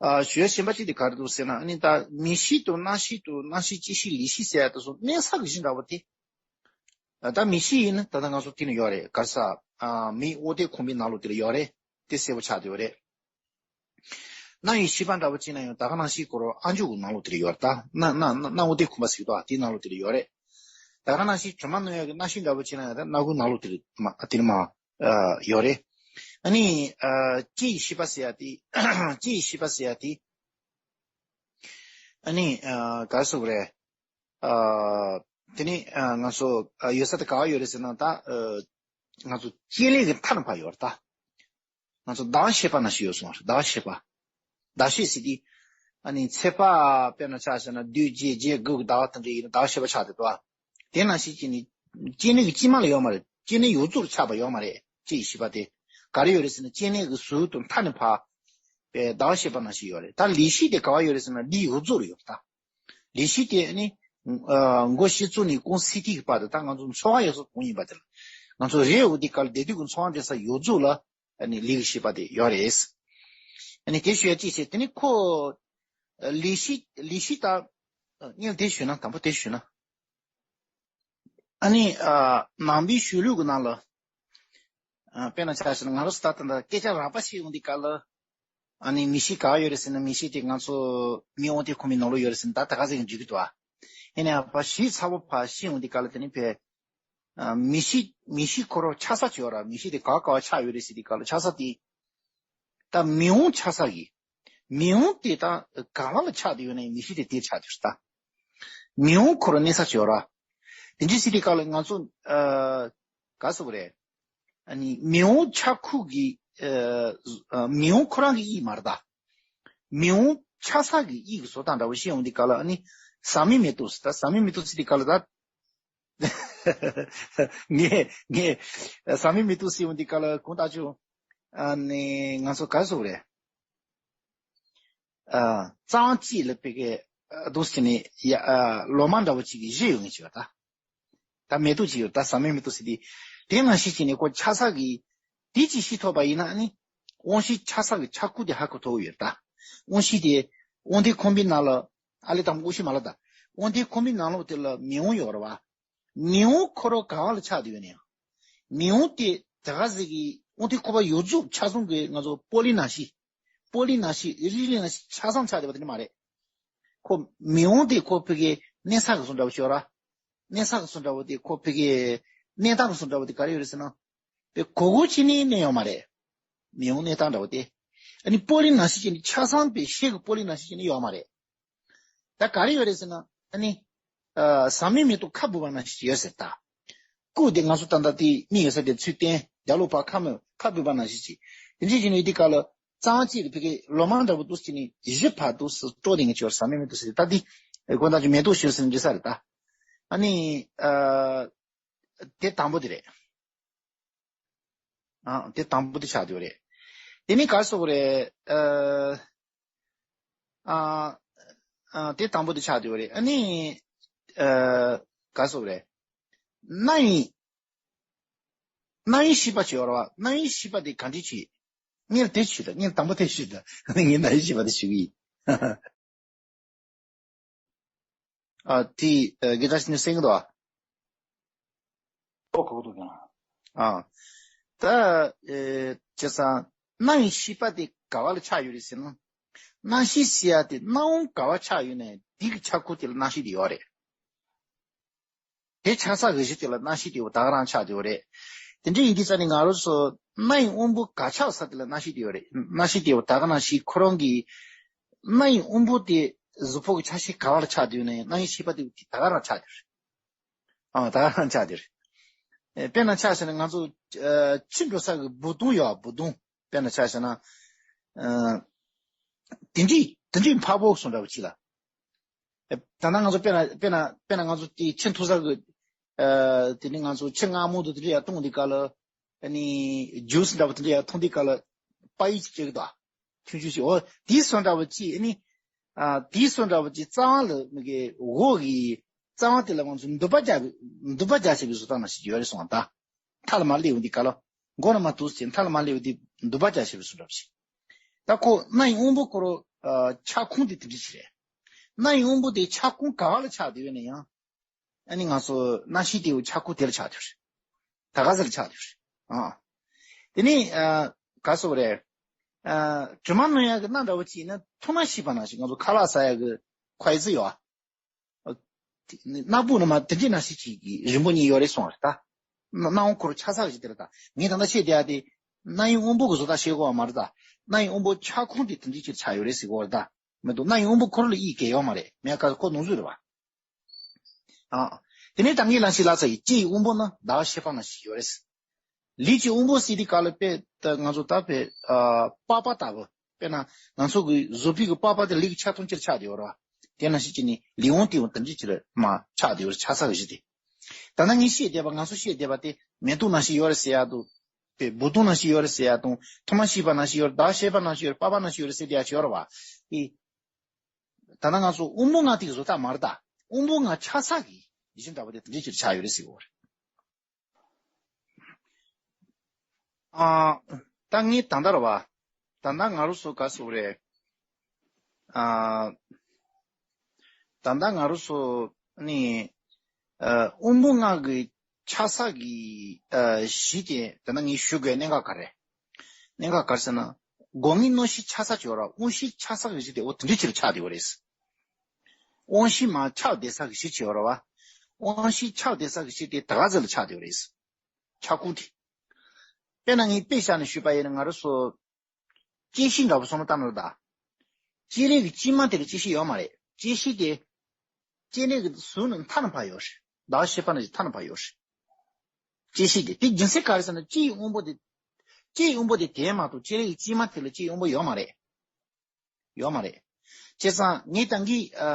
ཨ་ཞུ་ཡ་གཞན་པ་གཅིག་དེ་ག་རེ་འདུག་ཟེར་ན་ཨ་ནི་ད་མིག་ཤེས་དང་རྣ་ཤེས་དང་རྣ་ཤེས་ལྕེ་ཤེས་ལུས་ཤེས་ཟེར་ཡ་དེ་ཚོ་གནས་ས་གི་གཞི་འདྲ་བོ་དེ། ཨ་ད་མིག་ཤེས་ཡིན་ན་ད་ལྟ་ང་ཚོ་དེ་ནས་ཡོད་རེད། ག་རེ་ཟ། ཨ་མིག་དབང་ལྡན་ཁང་པའི་ནང་ལོགས་དེ་ལ་ཡོད་རེད། དེ་གསལ་པོ་ཆགས་བསྡད་ཡོད་རེད། རྣ་ཡི་ཤེས་པ་འདྲ་བོ་བྱས་ན་ཡང་ད་ག་ནང་བཞིན་ཁོ་རང་ཨ་མཆོག་གི་ནང་ལོགས་དེར་ཡོད་རེད་ད། རྣ་རྣ་རྣ་རྣ་དབང་ལྡན་ཁང་པ་ཟེར་གི་འདུག་ཨ་དེའི་ནང་ལོགས་དེར་ཡོད་རེད། ད་ག་ནང་བཞིན་གྲིབ་མ་གནོན་ཡག་གི་རྣ་ཤེས་འདྲ་བོ་བྱས་ན་ཡང་ད་སྣ་ཁུག་ནང་ལོགས་དེར་མ་དེར་མ་ཨ་ཡོད་རེད། ཨ་ནི་ཨ་ལྕེ་ཡི་ཤེས་པ་ཟེར་ཡ་དེ་ལྕེ་ཡི་ཤེས་པ་ཟེར་ཡ་དེ་ཨ་ནི་ཨ་ག་རེ་ཟེར་དགོས་རེད། ཨ་དེ་ནི་ཨ་ང་ཚོ་ཨ་ཡོད་ས་དེ་ག་བ་ཡོད་རེད་ཟེར་ན་ད་ཨ་ང་ཚོ་སྤྱན་ལེགས་ཀྱི་མཐའ་ནས་ཕར་ཡོད་རེད་ད། ང་ཚོ་ཟླ་བ་ཤེས་པ་ནང་བཞིན་ཡོད་སོང་བ་རེད། ཟླ་བ་ཤེས་པ། ཟླ་ཤེས་ཟེར་དུས། ཨ་ནི་ཚེས་པ་དཔེར་ན་ཆ་བཞག་ན་བདུན་བརྒྱད་བརྒྱད་དགུ་གི་ཟླ་བ་དེ་འདྲ་ཡིན་ན་ཟླ་བ་ཤེས་པ་ཆགས་བསྡད་འདུག་ཨ། དེ་ནང་བཞིན་གྱི་ནི། སྤྱན་ལེགས་ཀྱི་དཀྱིལ་མ་ལ་ཡོད་མ་རེད། སྤྱན་ལེགས་ཡོངས་རྫོགས་ལ་ཆགས་པ་ཡོད་མ་རེད། ལྕེ་ཡི་ཤེས་པ་དེ། ག་རེ་ཡོད་རེད་ཟེར་ན་སྤྱན་ལེགས་ཀྱི་ཟུར་དང་མཐའ་ནས་ཕར། པའི་ཟླ་བ་ཤེས་པ་ནང་བཞིན་ཡོད་རེད། ད་ལུས་ཤེས་དེ་ག་བ་ཡོད་རེད་ཟེར་ན་ལུས་ཡོངས་རྫོགས་ལ་ཡོད་རེད་ད། ལུས་ཤེས་དེ་ནི། ཨ་མགོ་ཕྱི་ཚུགས་ནས་རྐང་སྲིན་ཐིག་གི་བར་དུ་ད་ང་ཚོ་ཚོར་བ་ཡོད་ཚད་གང་ཡིན་པ་དེ་ལ། ང་ཚོ་རེས་འོ་དེ་ག་ལ་བསྡད་དུས་ཀྱི་ཚོར་བ་འདྲེན་ས་ཡོངས་རྫོགས་ལ། ཨ་ནི་ལུས་ཀྱི་ཤེས་པ་དེ་ཡོད་རེད། ཨ་ནི་དེ་ཞུ་ཡ་གཅིག་བྱས། དེ་ནི་ཁོ། ལུས་ཤེས་ལུས་ཤེས་ད། སྔོན་དེ་ཞུས་ན་དང་པོ་དེ་ཞུས་ན། ཨ་ནི་ཨ་ནང་པའི་གཞུང་ལུགས་ཀྱི་ནང་ལ། ཨ་དཔེར་ན་ཆ་བཞག་ན་ང་རང་ཚོ་ད་ལྟ་འདི་སྐད་ཆ་རགས་པ་བཤད་ཡོང་དུས་སྐབས་ལ། ཨ་ནི་མིག་ཤེས་ག་ཡོད་རེད་ཟེར་ན་མིག་ཤེས་དེ་ང་ཚོ་མིག་དབང་ལྡན་ཁང་པའི་ནང་ལོགས་ཡོད་རེད་ཟེར་ན་ད་ད་ག་ཟེར་གྱི་འཇུག་གི་འདུག་ཨ། ཡིན་ནའང་ཕར་ཞིབ་ཚགས་པོ་ཕར་ཤེས་ཡོང་དུས་སྐབས་ལ་དེ་ནི་ཕར། ཨ་མིག་ཤེས་མིག་ཤེས་ཁོ་རང་ཆགས་ས་ཅིག་ཡོད་ར། མིག་ཤེས་དེ་ག་ག་བ་ཆགས་ཡོད་རེད་ཟེར་དུས་སྐབས་ལ་ཆགས་ས་དེ། ད་མིག་དབང་ཆགས་ས་གི། མིག་དབང་དེ་ད་ག་བ་ལ་ཆགས་བསྡད་ཡོད་ན་མིག་ཤེས་དེ་དེར་ཆགས་བསྡད་ཡོད་རེད་ད། མིག་དབང་ཁོ་རང་གནས་ས་ཅིག་ཡོད་ར། དེ་འདྲ་ཟེར་དུས་སྐབས་ལ་ང་ཚོ་ཨ་ག་ཟེར་དགོས་རེད། ཨ་ནི་མིག་དབང་ཆགས་ཁུལ་གྱི་ཨ་ཨ་མིག་དབང་ཁོ་རང་གི་དབྱིངས་མ་རེད་ད། མིག་དབང་ཆགས་ས་གི་དབྱིངས་ཀྱི་བཟོ་སྟངས་འདྲ་བོ་ཤེས་ཡོང་དུས་སྐབས་ལ་ཨ་ནི་ཟག་མེད་མེ་ཏོག་ཟེར་ད། ཟག་མེད་མེ་ཏོག་ཟེར་དུས་སྐབས་ལ་ད། ངས་ངས་ཟག་མེད་མེ་ཏོག་ཟེར་ཡོང་དུས་སྐབས་ལ་གང་ལྟར་ཀྱང་ཨ་ནི་ང་ཚོ་ག་རེ་ཟེར་དགོས་རེད། ཨ་རྩ་བ་གཅིག་ལ་དཔེ་གི་ཨ་འདུག་ཟེར་ནས་ཡ་ཨ་ལོ་མ་འདྲ་བོ་གཅིག་གི་བཞི་ཡོད་ངེས་བྱས་པ་ད། ད་མེ་ཏོག་གཅིག་ཡོད་ད། ཟག་མེད་མེ་ཏོག་ཟེར་དུས་དེ་ནང་བཞིན་བྱས་ནས་ཁོ་ཆགས་ས་གི་དེ་གཅིག་ཤེས་ཐུབ་པ་ཡིན་ན་ཨ་ནི་ དབང་ཤེས་ཆགས་ས་གི་ཆགས་ཁུངས་དེ་ཧ་གོ་ཐུབ་ཡོད་ད། དབང་ཤེས་དེ་དབང་མཐའི་ཁང་པའི་ནང་ལ་ཨ་ལས་དང་པོ་དབང་ཤེས་མ་ལ་ད། དབང་མཐའི་ཁང་པའི་ནང་ལོགས་དེ་ལ་མིག་དབང་ཡོད་རེད་བ། མིག་དབང་ཁོ་རང་ག་བ་ལ་ཆགས་བསྡད་ཡོད་ན་ཡང་། མིག་དབང་དེ་ད་ག་ཟེ་གི་དབང་མཐའི་ཁང་པ་ཡོངས་རྫོགས་ཆ་ཚང་གི་ང་ཚོ་སྤོ་ལེན་ནང་བཞིན། སྤོ་ལེན་ནང་བཞིན་རིག་ལེན་ནང་བཞིན་ཆ་ཚང་ཆགས་བསྡད་པ་དེ་འདྲ་མ་རེད། ཁོ་མིག་དབང་དེ་ཁོ་ཕ་གི་གནས་ས་གི་བཟོ་འདྲ་བོ་ཞིག་ཡོད་ར། གནས་ས་གི་བཟོ་འདྲ་བོ་དེ་ཁོ་ཕ་གི་གནས་སྟངས་གི་བཟོ་འདྲ་བོ་དེ་ག་རེ་ཡོད་རེད་ཟེར་ན། པའི་གོ་གོ་ཕྱི་ནས་གནས་ཡོད་མ་རེད། མིག་དབང་གནས་སྟངས་འདྲ་བོ་དེ། ཨ་ནི་སྤོ་ལེན་ནང་བཞིན་བྱས་ནས་ཆ་ཚང་པའི་ཤེལ་གྱི་སྤོ་ལེན་ནང་བཞིན་བྱས་ནས་ཡོད་མ་རེད། ད་ག་རེ་ཡོད་རེད་ཟེར་ན་ཨ་ནི། ཨ་ཟག་མེད་མེ་ཏོག་ཁ་སྦུབ་པ་ནང་བཞིན་ཡོད་ཟེར་ད། སྐུ་དེ་ང་ཚོ་ད་ལྟ་དེ་མིག་ཡོད་ས་དེ་ཚུར་བསྟན་རྒྱབ་ལོགས་ཕར་ཁ་མོ་ཁ་སྦུབ་པ་ནང་བཞིན་བྱས། དེ་འདྲ་བྱས་ནས་དེ་ག་ལ་གཙང་བཅད་དེ་ཕ་གི་ལོ་མ་འདྲ་བོ་འདུག་བྱས་ནས་གཞི་བར་དུ་སུ་སྤྲོ་དེ་ངས་བྱོར་ཟག་མེད་མེ་ཏོག་ཟེར་ད་དེ། དགོན་བདག་ཅིག་མེ་ཏོག་ཞུ་ཟེར་འདྲི་ས་རེད་ད། ཨ་ནི། ཨ། དེ་དང་པོ་དེ་རེད། ཨ། དེ་དང་པོ་དེ་ཆགས་བསྡད་ཡོད་རེད། དེ་ནི་ག་རེ་ཟེར་དགོས་རེད། ཨ། ཨ། ཨ། དེ་དང་པོ་དེ་ཆགས་བསྡད་ཡོད་རེད། ཨ་ནི། ཨ། ག་རེ་ཟེར་དགོས་རེད། རྣ་ཡི། རྣ་ཡི་ཤེས་པ་ཅིག་ཡོད་རེད་བ། རྣ་ཡི་ཤེས་པ་དེ་ག་འདྲ་ཅིག་ངས་དེ་ཞུས་ད། ངས་དང་པོ་དེ་ཞུས་ད། ངས་རྣ་ཡི་ཤེས་པ་དེ་ཞུ་གི་ཡིན། ཨ། དེ་ཨ་དགེ་བཀྲ་ཤིས་ནས་གསན་གྱི་འདུག་ཨ། ཨོ་གོ་གི་འདུག་ཀྱང་། ཨ། ད་ཨེ་བྱས་ཙང་རྣ་ཡི་ཤེས་པ་དེ་ག་བ་ལ་ཆགས་ཡོད་རེད་ཟེར་ན། རྣ་ཤེས་ཟེར་ཡ་དེ་རྣ་དབང་ག་བ་ཆགས་ཡོད་ན་དེ་གི་ཆགས་ཁུངས་དེ་ལ་རྣ་ཤེས་དེ་ཡོད་རེད། དེ་ཆགས་ས་གི་གཞི་དེ་ལ་རྣ་ཤེས་དེ་བོ་ད་ག་རང་ཆགས་དེ་བོ་རེད། དེ་འདྲ་ཡིན་དུས་ཙ་ནས་ང་རང་ཚོ་རྣ་ཡི་དབང་པོ་ག་ཆགས་ས་དེ་ལ་རྣ་ཤེས་དེ་བོ་རེད། རྣ་ཤེས་དེ་བོ་ད་ག་རང་ཞིག་ཁོ་རང་གི་རྣ་ཡི་དབང་པོ་དེ་གཟུགས་པོ་གི་ཆ་ཤས་ག་བ་ལ་ཆགས་དེ་ཡོད་ན་ཡང་རྣ་ཡི་ཤེས་པ་དེ་བོ་དེ་ད་ག་རང་ཆགས་དེ་རེད། ཨ། ད་ག་རང་ཆགས་དེ་རེད། ཨེ། དཔེར་ན་ཆ་བཞག་ན་ང་ཚོ་ཨ་ཕྱི་འགྲོ་ས་གི་འབུ་དུང་ཡོད་ཨ། འབུ་དུང་། དཔེར་ན་ཆ་བཞག་ན། ཨ། དེ་འདྲའི་དེ་འདྲའི་འཕགས་པོ་སོང་འདྲ་བོ་ཅིག་ལ། ཨེ། ད་ལྟ་ང་ཚོ་དཔེར་ན་དཔེར་ན་དཔེར་ན་ང་ཚོ་དེ་ཕྱི་འཐུང་ས་གི། ཨ། དེ་ནི་ང་ཚོ་ཕྱི་མངར་མོ་དང་དེ་འདྲ་ཡར་བཏུང་དུས་སྐབས་ལ། ཨ་ནི་ཇུས་འདྲ་བོ་དེ་འདྲ་ཡར་འཐུང་དུས་སྐབས་ལ་པ་ཡིས་ཅིག་བྱེད་ཀྱི་འདུག་ཨ། ཐུང་ཆུང་ཞིག་འོ་དེ་སོང་འདྲ་བོ་ཅིག་ཨ་ནི། ཨ། དེ་སོང་འདྲ་བོ་ཅིག་རྩ་བ་ལ་མི་དགེ་འོག་གི་རྩ་བ་དེ་ལ་ང་ཚོ་འདུ་བར་བྱ་འདུ་བར་བྱ་བྱེད་པའི་བཟོ་ལྟ་ནང་བཞིན་ཡོད་རེད་སོང་ད། མཐའ་ལ་མ་སླེབས་འོང་དུས་སྐབས་ལ། མགོ་ན་མ་ཐུག་ཟིན་མཐའ་ལ་མ་སླེབས་འོང་དུས་འདུ་བར་བྱ་བྱེད་པའི་བཟོ་འདྲ་བ་ཞིག་ད་ཁོ་རྣ་ཡི་དབང་པོ་ཁོ་རང་ཨ་ཆགས་ཁུངས་དེ་དེ་འདྲ་ཞིག་རེད། རྣ་ཡི་དབང་པོ་དེ་ཆགས་ཁུངས་ག་བ་ལ་ཆགས་བསྡད་ཡོད་ན་ཡང་། ཨ་ནི་ང་ཚོ་རྣ་ཤེས་དེ་ཆགས་ཁུངས་དེ་ལ་ཆགས་བསྡད་ཡོད་རེད། ད་ག་ཟེར་ཆགས་བསྡད་ཡོད་རེད། ཨ། དེ་ནས་ཨ་ག་ཟེར་དགོས་རེད། ཨ་དྲི་མ་གནོན་ཡག་གི་སྣ་འདྲ་བོ་ཅིག་ཡིན་ན་ཐུར་མ་ཤེས་པ་ནང་བཞིན་ང་ཚོ་ཁ་ལག་ཟ་ཡག་གི་ཁོའི་ཟི་ཡོད་ཨ། སྣ་བུག་ནང་མ་དེ་འདྲའི་ནང་བཞིན་ཅིག་གི་རིང་པོ་གཉིས་ཡོད་རེད་གསུངས་རེད་ད། སྣ་དབང་ཁོ་རང་ཆགས་ས་གི་ཅིག་དེ་རེད་ད། ངས་ད་ལྟ་བཤད་བསྡད་ཡ་དེ། རྣ་ཡི་དབང་པོ་གི་བཟོ་ལྟ་བཤད་དགོས་པ་མ་རེད་ད། རྣ་ཡི་དབང་པོ་ཆགས་ཁུངས་དེ་དེ་འདྲའི་ཅིག་ཆགས་ཡོད་རེད་ཟེར་དགོས་རེད་ད། མི་འདུག་རྣ་ཡི་དབང་པོ་ཁོ་རང་ལ་ཡིད་གེ་ཡོད་མ་རེད་མེད་ཀ་ཁོ་ནོར་འཛོལ་རེད་བ། ཨ། དེ་ནས་ད་ངས་ལན་ཞིག་ལབ་ས་ཡིན་ལྕེ་ཡི་དབང་པོ་ནི་ཟླ་བ་ཤེས་པ་ནང་བཞིན་ཡོད་རེད། ལུས་ཀྱི་དབང་པོ་ཟེར་དུས་སྐབས་ལ་དཔེ་ད་ང་ཚོ་ད་དཔེ་ཨ་པགས་པ་ལྟ་བུ། དཔེར་ན་ང་ཚོ་གི་གཟུགས་པོའི་གི་པགས་པ་དེ་ལུས་ཀྱི་ཆ་ཚང་ཅིག་ཆགས་བསྡད་ཡོད་རེད་བ། དེ་ནང་བཞིན་བྱས་ནས་ལུས་དབང་དེ་ཡང་དེ་འདྲ་ཅིག་ལ་མར་ཆགས་བསྡད་ཡོད་རེད་ཆགས་ས་གི་གཞི་དེ། ད་ལྟ་ངས་བཤད་བསྡད་པ་ང་ཚོ་བཤད་བསྡད་པ་དེ་མེ་ཏོག་ནང་བཞིན་ཡོད་རེད་ཟེར་ཡག་འདུག་དཔེ་འབུ་དུང་ནང་བཞིན་ཡོད་རེད་ཟེར་ཡག་དང་ཐུར་མ་ཤེས་པ་ནང་བཞིན་ཡོད་རེད་ཟླ་བ་ཤེས་པ་ནང་བཞིན་ཡོད་རེད་པགས་པ་ནང་བཞིན་ཡོད་རེད་ཟེར་བསྡད་ཡག་ཅིག་ཡོད་རེད་བ། ཨེ། ད་ལྟ་ང་ཚོ་དབང་པོ་ལྔ་དེ་གི་བཟོ་ལྟ་མ་རེད་ད། དབང་པོ་ལྔ་ཆགས་ས་གི་གཞི་འདྲ་བོ་དེ་དེ་འདྲ་ཅིག་ཆགས་ཡོད་རེད་ཟེར་གི་ཡོད་རེད། ཨ། ད་ངས་ད་ལྟ་རེད་བ། ད་ལྟ་ང་རང་ཚོ་ག་ཟེར་དགོས་རེད། ཨ། ད་ལྟ་ང་རང་ཚོ་ནི། ཨ། དབང་པོ་ལྔ་གི་ཆགས་ས་གི་ཨ་གཞི་དེ་ད་ལྟ་ངས་ཞུ་དགོས་གནད་འགག་ག་རེ། གནད་འགག་ག་རེ་ཟེར་ན། སྒོ་ལྔའི་རྣམ་ཤེས་ཆགས་ས་ཅིག་ཡོད་རེད་བ། དབང་ཤེས་ཆགས་ས་གི་གཞི་དེ་འོ་དེ་འདྲ་ཅིག་ལ་ཆགས་བསྡད་ཡོད་རེད། དབང་ཤེས་མར་ཆགས་བསྡད་ས་གི་གཞི་ཅིག་ཡོད་རེད་བ། དབང་ཤེས་ཆགས་བསྡད་ས་གི་གཞི་དེ་ད་ག་ཟེར་ལ་ཆགས་བསྡད་ཡོད་རེད། ཆགས་ཁུངས་དེ། དཔེར་ན་ངས་དཔེ་བཞག་ནས་ཞུས་པ་ཡིན་ན་ང་རང་ཚོ། ལྕེ་ཤེས་འདྲ་པོ་བསམ་བློ་བཏང་ན་ད། ལྕེ་ལེ་གི་ལྕེ་མ་དེ་ལ་ལྕེ་ཤེས་ཡོད་མ་རེད། ལྕེ་ཤེས་དེ། ལྕེ་ལེ་གི་ཟུར་ནས་མཐའ་ན་ཕར་ཡོད་རེད། ཟླ་བ་ཤེས་པ་ནང་བཞིན་མཐའ་ན་ཕར་ཡོད་རེད། ལྕེ་ཤེས་དེ་དེ་རྒྱུ་མཚན་ག་རེ་ཟེར་ན་ལྕེ་ཡི་དབང་པོ་དེ། ལྕེ་ཡི་དབང་པོ་དེ་དེ་མ་གཏོགས་ལྕེ་ལེ་གི་ལྕེ་མ་དེ་ལ་ལྕེ་ཡི་དབང་པོ་ཡོད་མ་རེད། ཡོད་མ་རེད། བྱས་ཙང་ངས་ད་གིན་ཨ་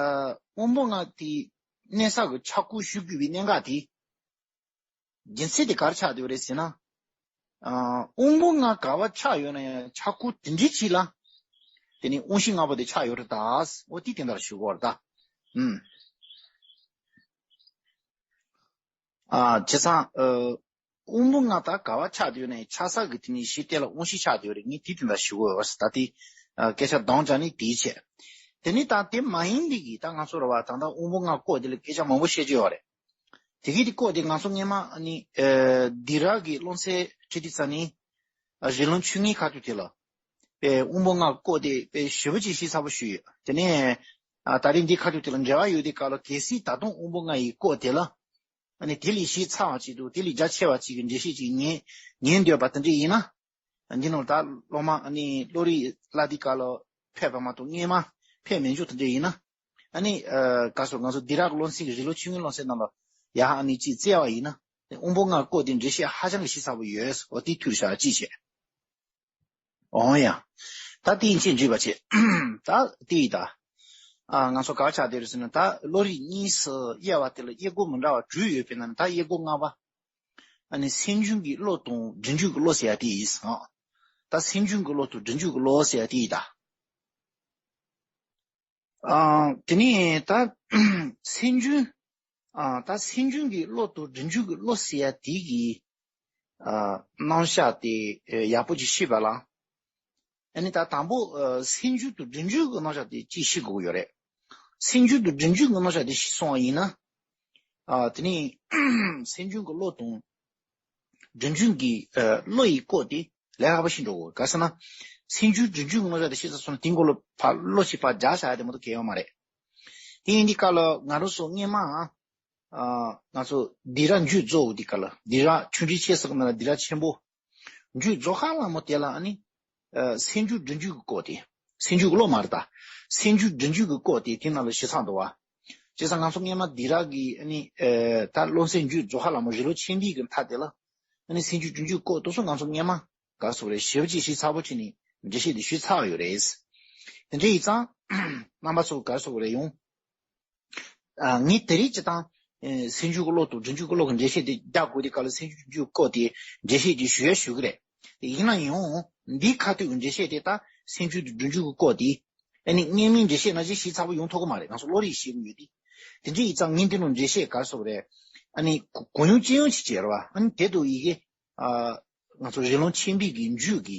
དབང་པོ་ལྔ་དེ་གནས་ས་གི་ཆགས་ཁུངས་ཞུ་དགོས་པའི་གནད་འགག་དེ། རྒྱུ་མཚན་དེ་ག་རེ་ཆགས་བསྡད་ཡོད་རེད་ཟེར་ན། ཨ་དབང་པོ་ལྔ་ག་བ་ཆགས་ཡོད་ན་ཡང་ཆགས་ཁུངས་དེ་འདྲའི་ཅིག་ལ། དེ་ནི་དབང་ཤེས་ལྔ་པོ་དེ་ཆགས་ཡོད་རེད་ད། འོ་དེ་དེ་འདྲ་ཞུ་དགོས་རེད་ད། ཨུམ། ཨ་བྱས་ཙང་ཨ། དབང་པོ་ལྔ་དང་ག་བ་ཆགས་བསྡད་ཡོད་ན་ཆགས་ས་གི་དེ་ནི་གཞི་དེ་ལ་དབང་ཤེས་ཆགས་བསྡད་ཡོད་རེད། ངས་དེ་དེ་འདྲ་ཞུ་གི་ཡོད། ད་དེ་སྐད་ཆ་གདོང་བྱ་ནི་དེའི་ཆེད། དེ་ནི་ད་དེ་མ་ཡིན་པའི་གི་ད་ང་ཚོ་ར་བ་ད་ལྟ་དབང་པོ་ལྔ་བཀོད་དེ་ལ་སྐད་ཆ་མང་པོ་བཤད་ཀྱི་ཡོད་རེད། དེ་གི་དེ་བཀོད་དེ་ང་ཚོ་སྔས་མ་ནི་ཨ་ནི་ཨ་ཌི་རག་གི་རློམ་སེལ་བྲིས་དུས་ཙ་ནི་ཨ་རི་ལུང་ཆོས་ལྔའི་ཁ་ཐུག་དེ་ལ་པའི་དབང་པོ་ལྔ་བཀོད་དེ་པའི་ཞེ་པོ་ཅིག་ཞིབ་ཚགས་པོ་ཞུས་ཡོད། དེ་ནས་ཨ་ད་རེས་འདི་ཁ་ཐུག་དེ་ལ་འབྲེལ་བ་ཡོད་དེ་ག་ལ་གལ་སྲིད་ད་དུང་དབང་པོ་ལྔ་ཡི་བཀོད་དེ་ལ་ཨ་ནི་དེ་ལས་ཞིབ་ཚགས་པ་ཅིག་འདུག་དེ་ལས་རྒྱ་ཆེ་བ་ཅིག་གི་འགྲེལ་བཤད་ཅིག་ཉན་ཉན་འདོད་པ་དེ་འདྲ་ཡིན་ན། འདི་ནང་ད་སློབ་མ་ཨ་ནི་བློ་རིག་བསླབ་དེ་ག་ལ་ཕེབས་པ་མ་གཏོགས་སྔས་མ་ཕེབས་མེད་འཇུག་དེ་འདྲ་ཡིན་ན། ཨ་ནི་ཨ་ག་སོ་ང་ཚོ་ཌི་རག་རློམ་སེལ་གི་རི་ལུང་ཆོས་ལྔའི་རློམ་སེལ་ནང་ལ་ཡ་ཨ་ནི་ཅིག་བཙལ་བ་ཡིན་ན་དབང་པོ་ལྔ་བཀོད་དེ་འགྲེལ་བཤད་ཧ་ཅང་གི་ཞིབ་ཚགས་པོ་ཡོད། འོ་དེ་ཐུགས་བཞག་ཅིག་བྱས། འོང་ཡ། ད་དེ་ཡིན་ཕྱིར་འདྲིས་པ་བྱེད། ད་དེ་ཡིས་ད། ཨ་ང་ཚོ་ག་བ་ཆགས་བསྡད་རེད་ཟེར་ན་ད་བློ་རིག་གཉིས་སུ་དབྱེ་བ་དེ་ལ་དབྱེ་སྒོ་མི་འདྲ་བ་དྲུག་ཡོད་པའི་ནང་ནས་ད་དབྱེ་སྒོ་ལྔ་པ། ཨ་ནི་སེམས་བྱུང་གི་བློ་དང་སྒྲིབ་འཇུག་གི་བློ་ཟེར་ཡ་དེ་ཡིན་ཟེར། ད་སེམས་བྱུང་གི་བློ་དང་སྒྲིབ་འཇུག་གི་བློ་ཟེར་ཡ་དེ་ཡིན་ད། ཨ་དེ་ནས་ད་སེམས་བྱུང་ཨ་ད་སེམས་བྱུང་གི་བློ་དང་སྒྲིབ་འཇུག་གི་བློ་ཟེར་ཡ་དེ་གི་ཨ་རྣམ་གཞག་དེ་ཡག་པོ་ཅིག་ཤེས་པ་ལ། ཨ་ནི་ད་དང་པོ་ཨ་སེམས་བྱུང་དང་སྒྲིབ་འཇུག་གི་རྣམ་གཞག་དེ་ཅིག་ཤེས་དགོས་ཀྱི་ཡོད་རེད། སེམས་བྱུང་དང་སྒྲིབ་འཇུག་གི་རྣམ་གཞག་དེ་ཤེས་སོང་བ་ཡིན་ན། ཨ་དེ་ནས་སེམས་བྱུང་གི་བློ་དང་སྒྲིབ་འཇུག་གི་ཨ་བློ་ཡི་སྐོར་དེ་ལས་སླ་པོ་ཞིག་འགྲོ་དགོས། ག་ཟེར་ན། སེམས་བྱུང་སྒྲིབ་འཇུག་གི་རྣམ་གཞག་དེ་ཤེས་ཚར་སོང་ན་དེའི་སྐོར་ལ་ཕར་བློ་ཞིག་ཕར་སྦྱར་བཞག་ཡ་དེ་མ་གཏོགས་གལ་ཡོད་མ་རེད། དེ་ཡིན་དུས་སྐབས་ལ་ང་རང་ཚོ་སྔས་མ། ཨ་ང་ཚོ་ཌི་རག་མཇུག་རྫོགས་དུས་སྐབས་ལ་ཌི་རག་ཆུང་འབྲིང་ཆེ་ཟེར་གི་མེད་ལ་ཌི་རག་ཆེན་པོ། མཇུག་རྫོགས་ཁ་ལ་མོ་དེ་ལ་ཨ་ནི། ཨ་སེམས་བྱུང་སྒྲིབ་འཇུག་གི་སྐོར་དེ། སེམས་བྱུང་གི་བློ་མ་རེད་ད། སེམས་བྱུང་སྒྲིབ་འཇུག་གི་སྐོར་དེ་དེ་ནང་ལ་ཞིབ་ཚགས་འདུག་བ། བྱས་ཙང་ང་ཚོ་སྔས་མ་ཌི་རག་གི་ཨ་ནི་ཨ་ད་རློམ་སེལ་མཇུག་རྫོགས་ཁ་ལ་མོ་རི་ལུང་ཆེན་པོའི་གི་མཐའ་དེ་ལ་ཨ་ནི་སེམས་བྱུང་སྒྲིབ་འཇུག་སྐོར་དེ་ཚོ་ང་ཚོ་སྔས་མ་ག་རེ་ཟེར་དགོས་རེད། ཞེ་པོ་ཅིག་ཞིབ་ཚགས་པོ་བྱས་ནས་འགྲེལ་བཤད་དེ་ཞུས་ཚར་ཡོད་རེད། དེ་འདྲ་ཡིན་ཙང་རྣམ་པ་ཚོ་ག་རེ་ཟེར་དགོས་རེད་ཡོང་། ཨ་ངས་དེ་རིང་སྤྱིར་བཏང་ཨེ་སེམས་བྱུང་གི་བློ་དང་སྒྲིབ་འཇུག་གི་བློ་གི་འགྲེལ་བཤད་དེ་རྒྱག་དགོས་དུས་སྐབས་ལ་སེམས་བྱུང་སྒྲིབ་འཇུག་སྐོར་དེ་འགྲེལ་བཤད་ཅིག་ཞུ་ཡ་ཞུ་གི་རེད། དེ་ཡིན་ན་ཡང་འདིའི་ཁ་ཐུག་གི་འགྲེལ་བཤད་དེ་ད་སེམས་བྱུང་དང་སྒྲིབ་འཇུག་གི་སྐོར་དེ་ཨ་ནི་སྔས་མའི་འགྲེལ་བཤད་ནང་བཞིན་ཞིབ་ཚགས་པོ་ཡོང་ཐུབ་ཀྱི་མ་རེད། ང་ཚོ་བློ་རིག་ཤེས་ཀྱི་ཡོད་དེ། དེ་འདྲ་ཡིན་ཙང་ངས་འདི་ནང་འགྲེལ་བཤད་ག་རེ་ཟེར་དགོས་རེད། ཨ་ནི་གོ་གོ་ཡོང་ཅི་ཡོང་ཅིག་བྱས་རེད་བ། ཨ་ནི་དེ་དུ་ཡི་གེ་ཨ་ང་ཚོ་རི་ལུང་ཆེན་པོའི་གི་མཇུག་གི་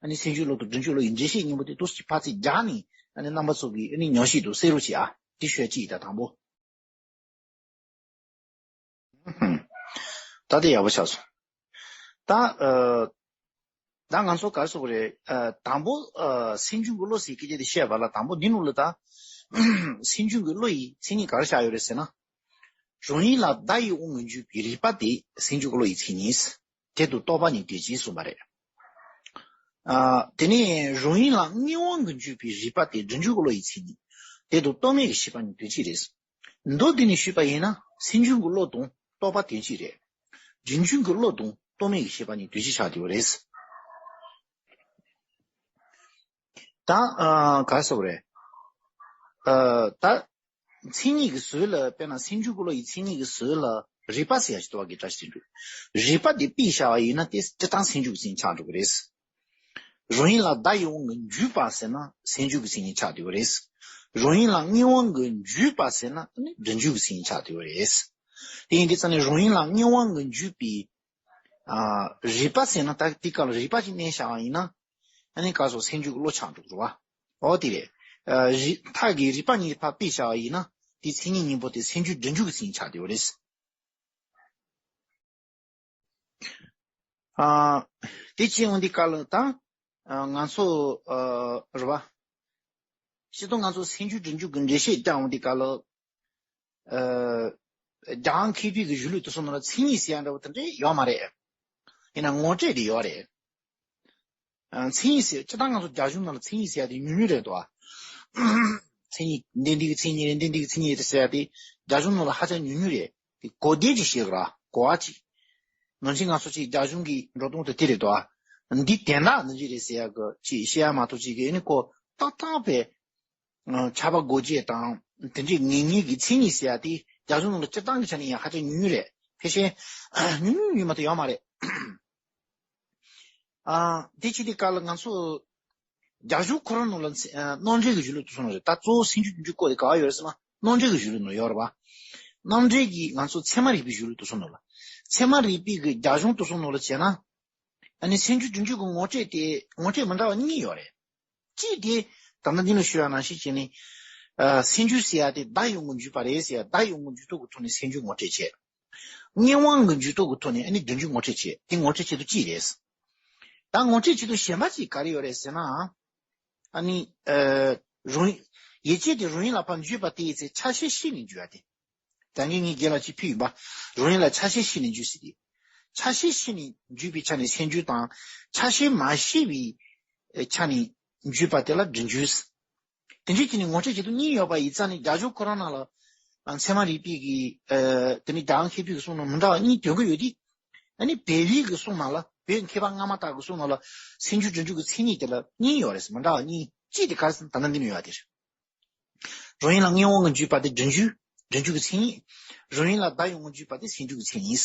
ཨ་ནི་སེམས་བྱུང་བློ་དང་སྒྲིབ་འཇུག་བློ་ཡི་འགྲེལ་བཤད་སྙིང་པོ་དེ་ཏོག་ཙམ་ཕར་ཚུར་རྒྱག་ནས་ཨ་ནི་རྣམ་པ་ཚོ་གི་ཨ་ནི་ཉམས་ཞིབ་དང་གསན་རོགས་བྱེད་ཨ། དེ་ཤོད་ཅིག་ད་དང་པོ། ད་དེ་ཡག་པོ་ཆགས་སོང་། ད་ཨ་ད་ང་ཚོ་ག་རེ་ཟེར་དགོས་རེད། ཨ་དང་པོ་ཨ་སེམས་བྱུང་གི་བློ་ཟེར་སྐད་ཆ་དེ་བཤད་པ་ལ་དང་པོ་འདི་ནང་ལ་ད་སེམས་བྱུང་གི་བློ་ཡི་མཚན་ཉིད་ག་རེ་བཞག་ཡོད་རེད་ཟེར་ན། རང་ཡུལ་ལ་བརྡ་ཡི་དབང་གིས་འཇུག་པའི་རིག་པ་དེ་སེམས་བྱུང་གི་བློ་ཡི་མཚན་ཉིད། དེ་དང་རྟོག་པ་ཉིད་དོན་གཅིག་གསུངས་པ་རེད། ཨ་དེ་ནས་རང་ཡུལ་ལ་དངོས་དབང་གིས་འཇུག་པའི་རིག་པ་དེ་སྒྲིབ་འཇུག་གི་བློ་ཡི་མཚན་ཉིད། དེ་དང་རྟོག་མེད་ཀྱི་ཤེས་པ་ཉིད་དོན་གཅིག་རེད། མདོར་བསྡུས་ནས་ཞུས་པ་ཡིན་ན་སེམས་བྱུང་གི་བློ་དང་རྟོག་པ་དོན་གཅིག་རེད། སྒྲིབ་འཇུག་གི་བློ་དང་རྟོག་མེད་ཀྱི་ཤེས་པ་ཉིད་དོན་གཅིག་ཆགས་བསྡད་ཡོད་རེད། ད་ཨ་ག་རེ་ཟེར་དགོས་རེད། ཨ་ད་མཚན་ཉིད་ཀྱི་ཟོལ་ལ་དཔེར་ན་སེམས་བྱུང་གི་བློ་ཡི་མཚན་ཉིད་ཀྱི་ཟོལ་ལ་རིག་པ་ཟེར་ཡ་ཞིག་འདུག་བ་གི་སྒྲ་ཞིག་འདུག་རིག་པ་འདི་ཕུད་བཞག་པ་ཡིན་ན་དེ་སྤྱིར་བཏང་སེམས་བྱུང་གི་མཚན་ཉིད་ཆགས་འགྲོ་གི་རེད། རང་ཡུལ་ལ་བརྡ་ཡི་དབང་གིས་འཇུག་པ་ཟེར་ན་སེམས་བྱུང་གི་མཚན་ཉིད་ཆགས་བསྡད་ཡོད་རེད། རང་ཡུལ་ལ་དངོས་དབང་གིས་འཇུག་པ་ཟེར་ན་ནི་སྒྲིབ་འཇུག་གི་མཚན་ཉིད་ཆགས་བསྡད་ཡོད་རེད། དེ་ཡིན་དུས་ཙང་ནས་རང་ཡུལ་ལ་དངོས་དབང་གིས་འཇུག་པའི་ཨ་རིག་པ་ཟེར་ན་ད་དེ་ག་ལ་རིག་པ་ཅིག་བསྣན་བཞག་པ་ཡིན་ན། ཨ་ནི་ག་སོགས་སེམས་བྱུང་གི་བློ་ཆགས་འགྲོ་གི་རེད་བ། འོ་དེ་རེད། ཨ་རིག་མཐའ་གི་རིག་པ་གཉིས་ཕར་ཕུད་བཞག་པ་ཡིན་ན་དེ་མཚན་ཉིད་གཉིས་པོ་དེ་སེམས་བྱུང་སྒྲིབ་འཇུག་གི་མཚན་ཉིད་ཆགས་བསྡད་ཡོད་རེད། ཨ་དེ་བྱས་འོང་དུས་སྐབས་ལ་ད་ཨ་ང་ཚོ་ཨ་རེད་བ། སྤྱིར་བཏང་ང་ཚོ་སེམས་བྱུང་སྒྲིབ་འཇུག་གི་འགྲེལ་བཤད་རྒྱག་འོང་དུས་སྐབས་ལ། ཨ་རྒྱ་གར་མཁས་པའི་གི་གཞུང་ལུགས་དེ་ཚོ་ནང་ལ་མཚན་ཉིད་ཟེར་ཡ་འདྲ་བོ་དེ་འདྲ་ཡོད་མ་རེད། ཡིན་ན་ངོ་སྤྲོད་དེ་ཡོད་རེད། ཨ་མཚན་ཉིད་ཟེར་སྤྱིར་བཏང་ང་ཚོ་རྒྱ་གཞུང་ནང་ལ་མཚན་ཉིད་ཟེར་ཡ་དེ་ཉུང་ཉུང་རེད་དོ། མཚན་ཉིད་འདི་འདི་གི་མཚན་ཉིད་རེད། འདི་འདི་གི་མཚན་ཉིད་རེད་ཟེར་ཡ་དེ་རྒྱ་གཞུང་ནང་ལ་ཧ་ཅང་ཉུང་ཉུང་རེད། དེ་གོ་བདེ་ཅིག་བཤད་དགོས་ར། གོ་བ་ཅིག་ནང་བཞིན་ང་ཚོ་ཅིག་རྒྱ་གཞུང་གི་འགྲོ་སྟངས་དེ་དེ་རེད་དོ། འདི་དན་རྟགས་འདི་འདྲ་རེད་ཟེར་ཡ་གི་ཅིག་བཤད་ཡ་མ་གཏོགས་ཅིག་གི་ཨ་ནི་ཁོ་ཏག་ཏག་པའི་ཨ་ཁྱབ་པ་དགོས་ཆེད་དང་དེ་འདྲའི་ངེས་ངེས་ཀྱི་མཚན་ཉིད་ཟེར་ཡ་དེ་རྒྱ་གཞུང་ནང་ལ་སྤྱིར་བཏང་གི་ཆ་ནས་ཡང་ཧ་ཅང་ཉུང་ཉུང་རེད། ཕལ་ཆེར་ཉུང་ཉུང་ཉུང་མ་གཏོགས་ཡོད་མ་རེད། ཨ་དེ་བྱེད་དུས་སྐབས་ལ་ང་ཚོ་རྒྱ་གཞུང་ཁོ་རང་ནང་ལ་ཨ་རྣམ་འགྲེལ་གྱི་གཞུང་ལུགས་དེ་ཚོ་ནང་རེད། ད་གཙོ་བོ་སེམས་བྱུང་སྒྲིབ་འཇུག་སྐོར་དེ་ག་བ་ཡོད་རེད་ཟེར་ན་རྣམ་འགྲེལ་གྱི་གཞུང་ལུགས་ནང་ཡོད་རེད་པ། རྣམ་འགྲེལ་གྱི་ང་ཚོ་ཚད་མ་རིག་པའི་གཞུང་ལུགས་དེ་ཚོ་ནང་ལ། ཚད་མ་རིག་པའི་གི་རྒྱ་གཞུང་དེ་ཚོ་ནང་ལ་བྱས་ན། ཨ་ནི་སེམས་རྒྱུད་སྒྲིམ་རྒྱུད་ཀྱི་ངོ་སྤྲོད་དེ་ངོ་སྤྲོད་མི་འདྲ་བ་གཉིས་ཡོད་རེད། གཅིག་དེ་ད་ལྟ་འདི་ནས་ཞུ་ཡ་ནང་བཞིན་བྱས་ནས། ཨ་སེམས་རྒྱུད་ཟེར་ཡ་དེ་བདག་ཡོད་ངོ་འཇུག་པ་རེད་ཟེར་ཡ། བདག་ཡོད་ངོ་འཇུག་སྟངས་ཀྱི་ཐོག་ནས་སེམས་རྒྱུད་ངོ་སྤྲོད་བྱས། དངོས་དབང་གི་འཇུག་སྟངས་ཀྱི་ཐོག་ནས་ཨ་ནི་སྒྲིམ་རྒྱུད་ངོ་སྤྲོད་བྱས། དེ་ངོ་སྤྲོད་བྱེད་སྟངས་གཅིག་རེད། ད་ངོ་སྤྲོད་བྱེད་སྟངས་གཞན་པ་གཅིག་ག་རེ་ཡོད་རེད་ཟེར་ན། ཨ་ནི། ཨ་རང་། ཡིད་ཆེས་དེ་རང་ཡུལ་ལ་ཕར་འཇུག་པ་དེ་ཡི་ཚེ་ཆ་ཤས་ཤིག་ནས་འཇུག་ཡ་དེ། ད་གིན་ངས་རྒན་ལགས་ཀྱིས་ཕུལ་ཡིན་པ། རང་ཡུལ་ལ་ཆ་ཤས་ཤིག་ནས་འཇུག་ཟེར་ཏེ། ཆ་ཤས་ཤིག་ནས་འཇུག་པའི་ཆ་ནས་སེམས་རྒྱུད་དང་། ཆ་ཤས་མ་ཤེས་པའི་ཆ་ནས་འཇུག་པ་དེ་ལ་སྒྲིམ་རྒྱུད། དེ་འདྲའི་ཆ་ནས་ངོ་སྤྲོད་བྱེད་སྟངས་གཉིས་ཡོད་པ་ཡིན་ཙང་ནི་རྒྱ་གཞུང་ཁོ་རང་ནང་ལ། ཚད་མ་རིག་པའི་གི། ཨ་དེ་ནི་རྒྱལ་དབང་མཁས་པའི་གི་གསུང་ནང་མི་འདྲ་བ་གཉིས་འདོན་གྱི་ཡོད་དེ། ཨ་ནི་བལ་པོའི་གི་གསུང་ནང་ལ། བོད་མཁས་པ་སྔ་མ་དག་གི་གསུང་ནང་ལ། སེམས་རྒྱུད་སྒྲིམ་རྒྱུད་ཀྱི་མཚན་ཉིད་དེ་ལ་གཉིས་ཡོད་རེད། མི་འདྲ་བ་གཉིས། གཅིག་དེ་ག་རེ་ཟེར་ན་ད་ལྟ་འདི་ནས་ཡོད་དེ་རེད། རང་ཡུལ་ལ་དངོས་དབང་གི་འཇུག་པ་དེ་སྒྲིམ་རྒྱུད། སྒྲིམ་རྒྱུད་ཀྱི་མཚན་ཉིད། རང་ཡུལ་ལ་བདག་ཡོད་ངོ་འཇུག་པ་དེ་སེམས་རྒྱུད་ཀྱི་མཚན་ཉིད།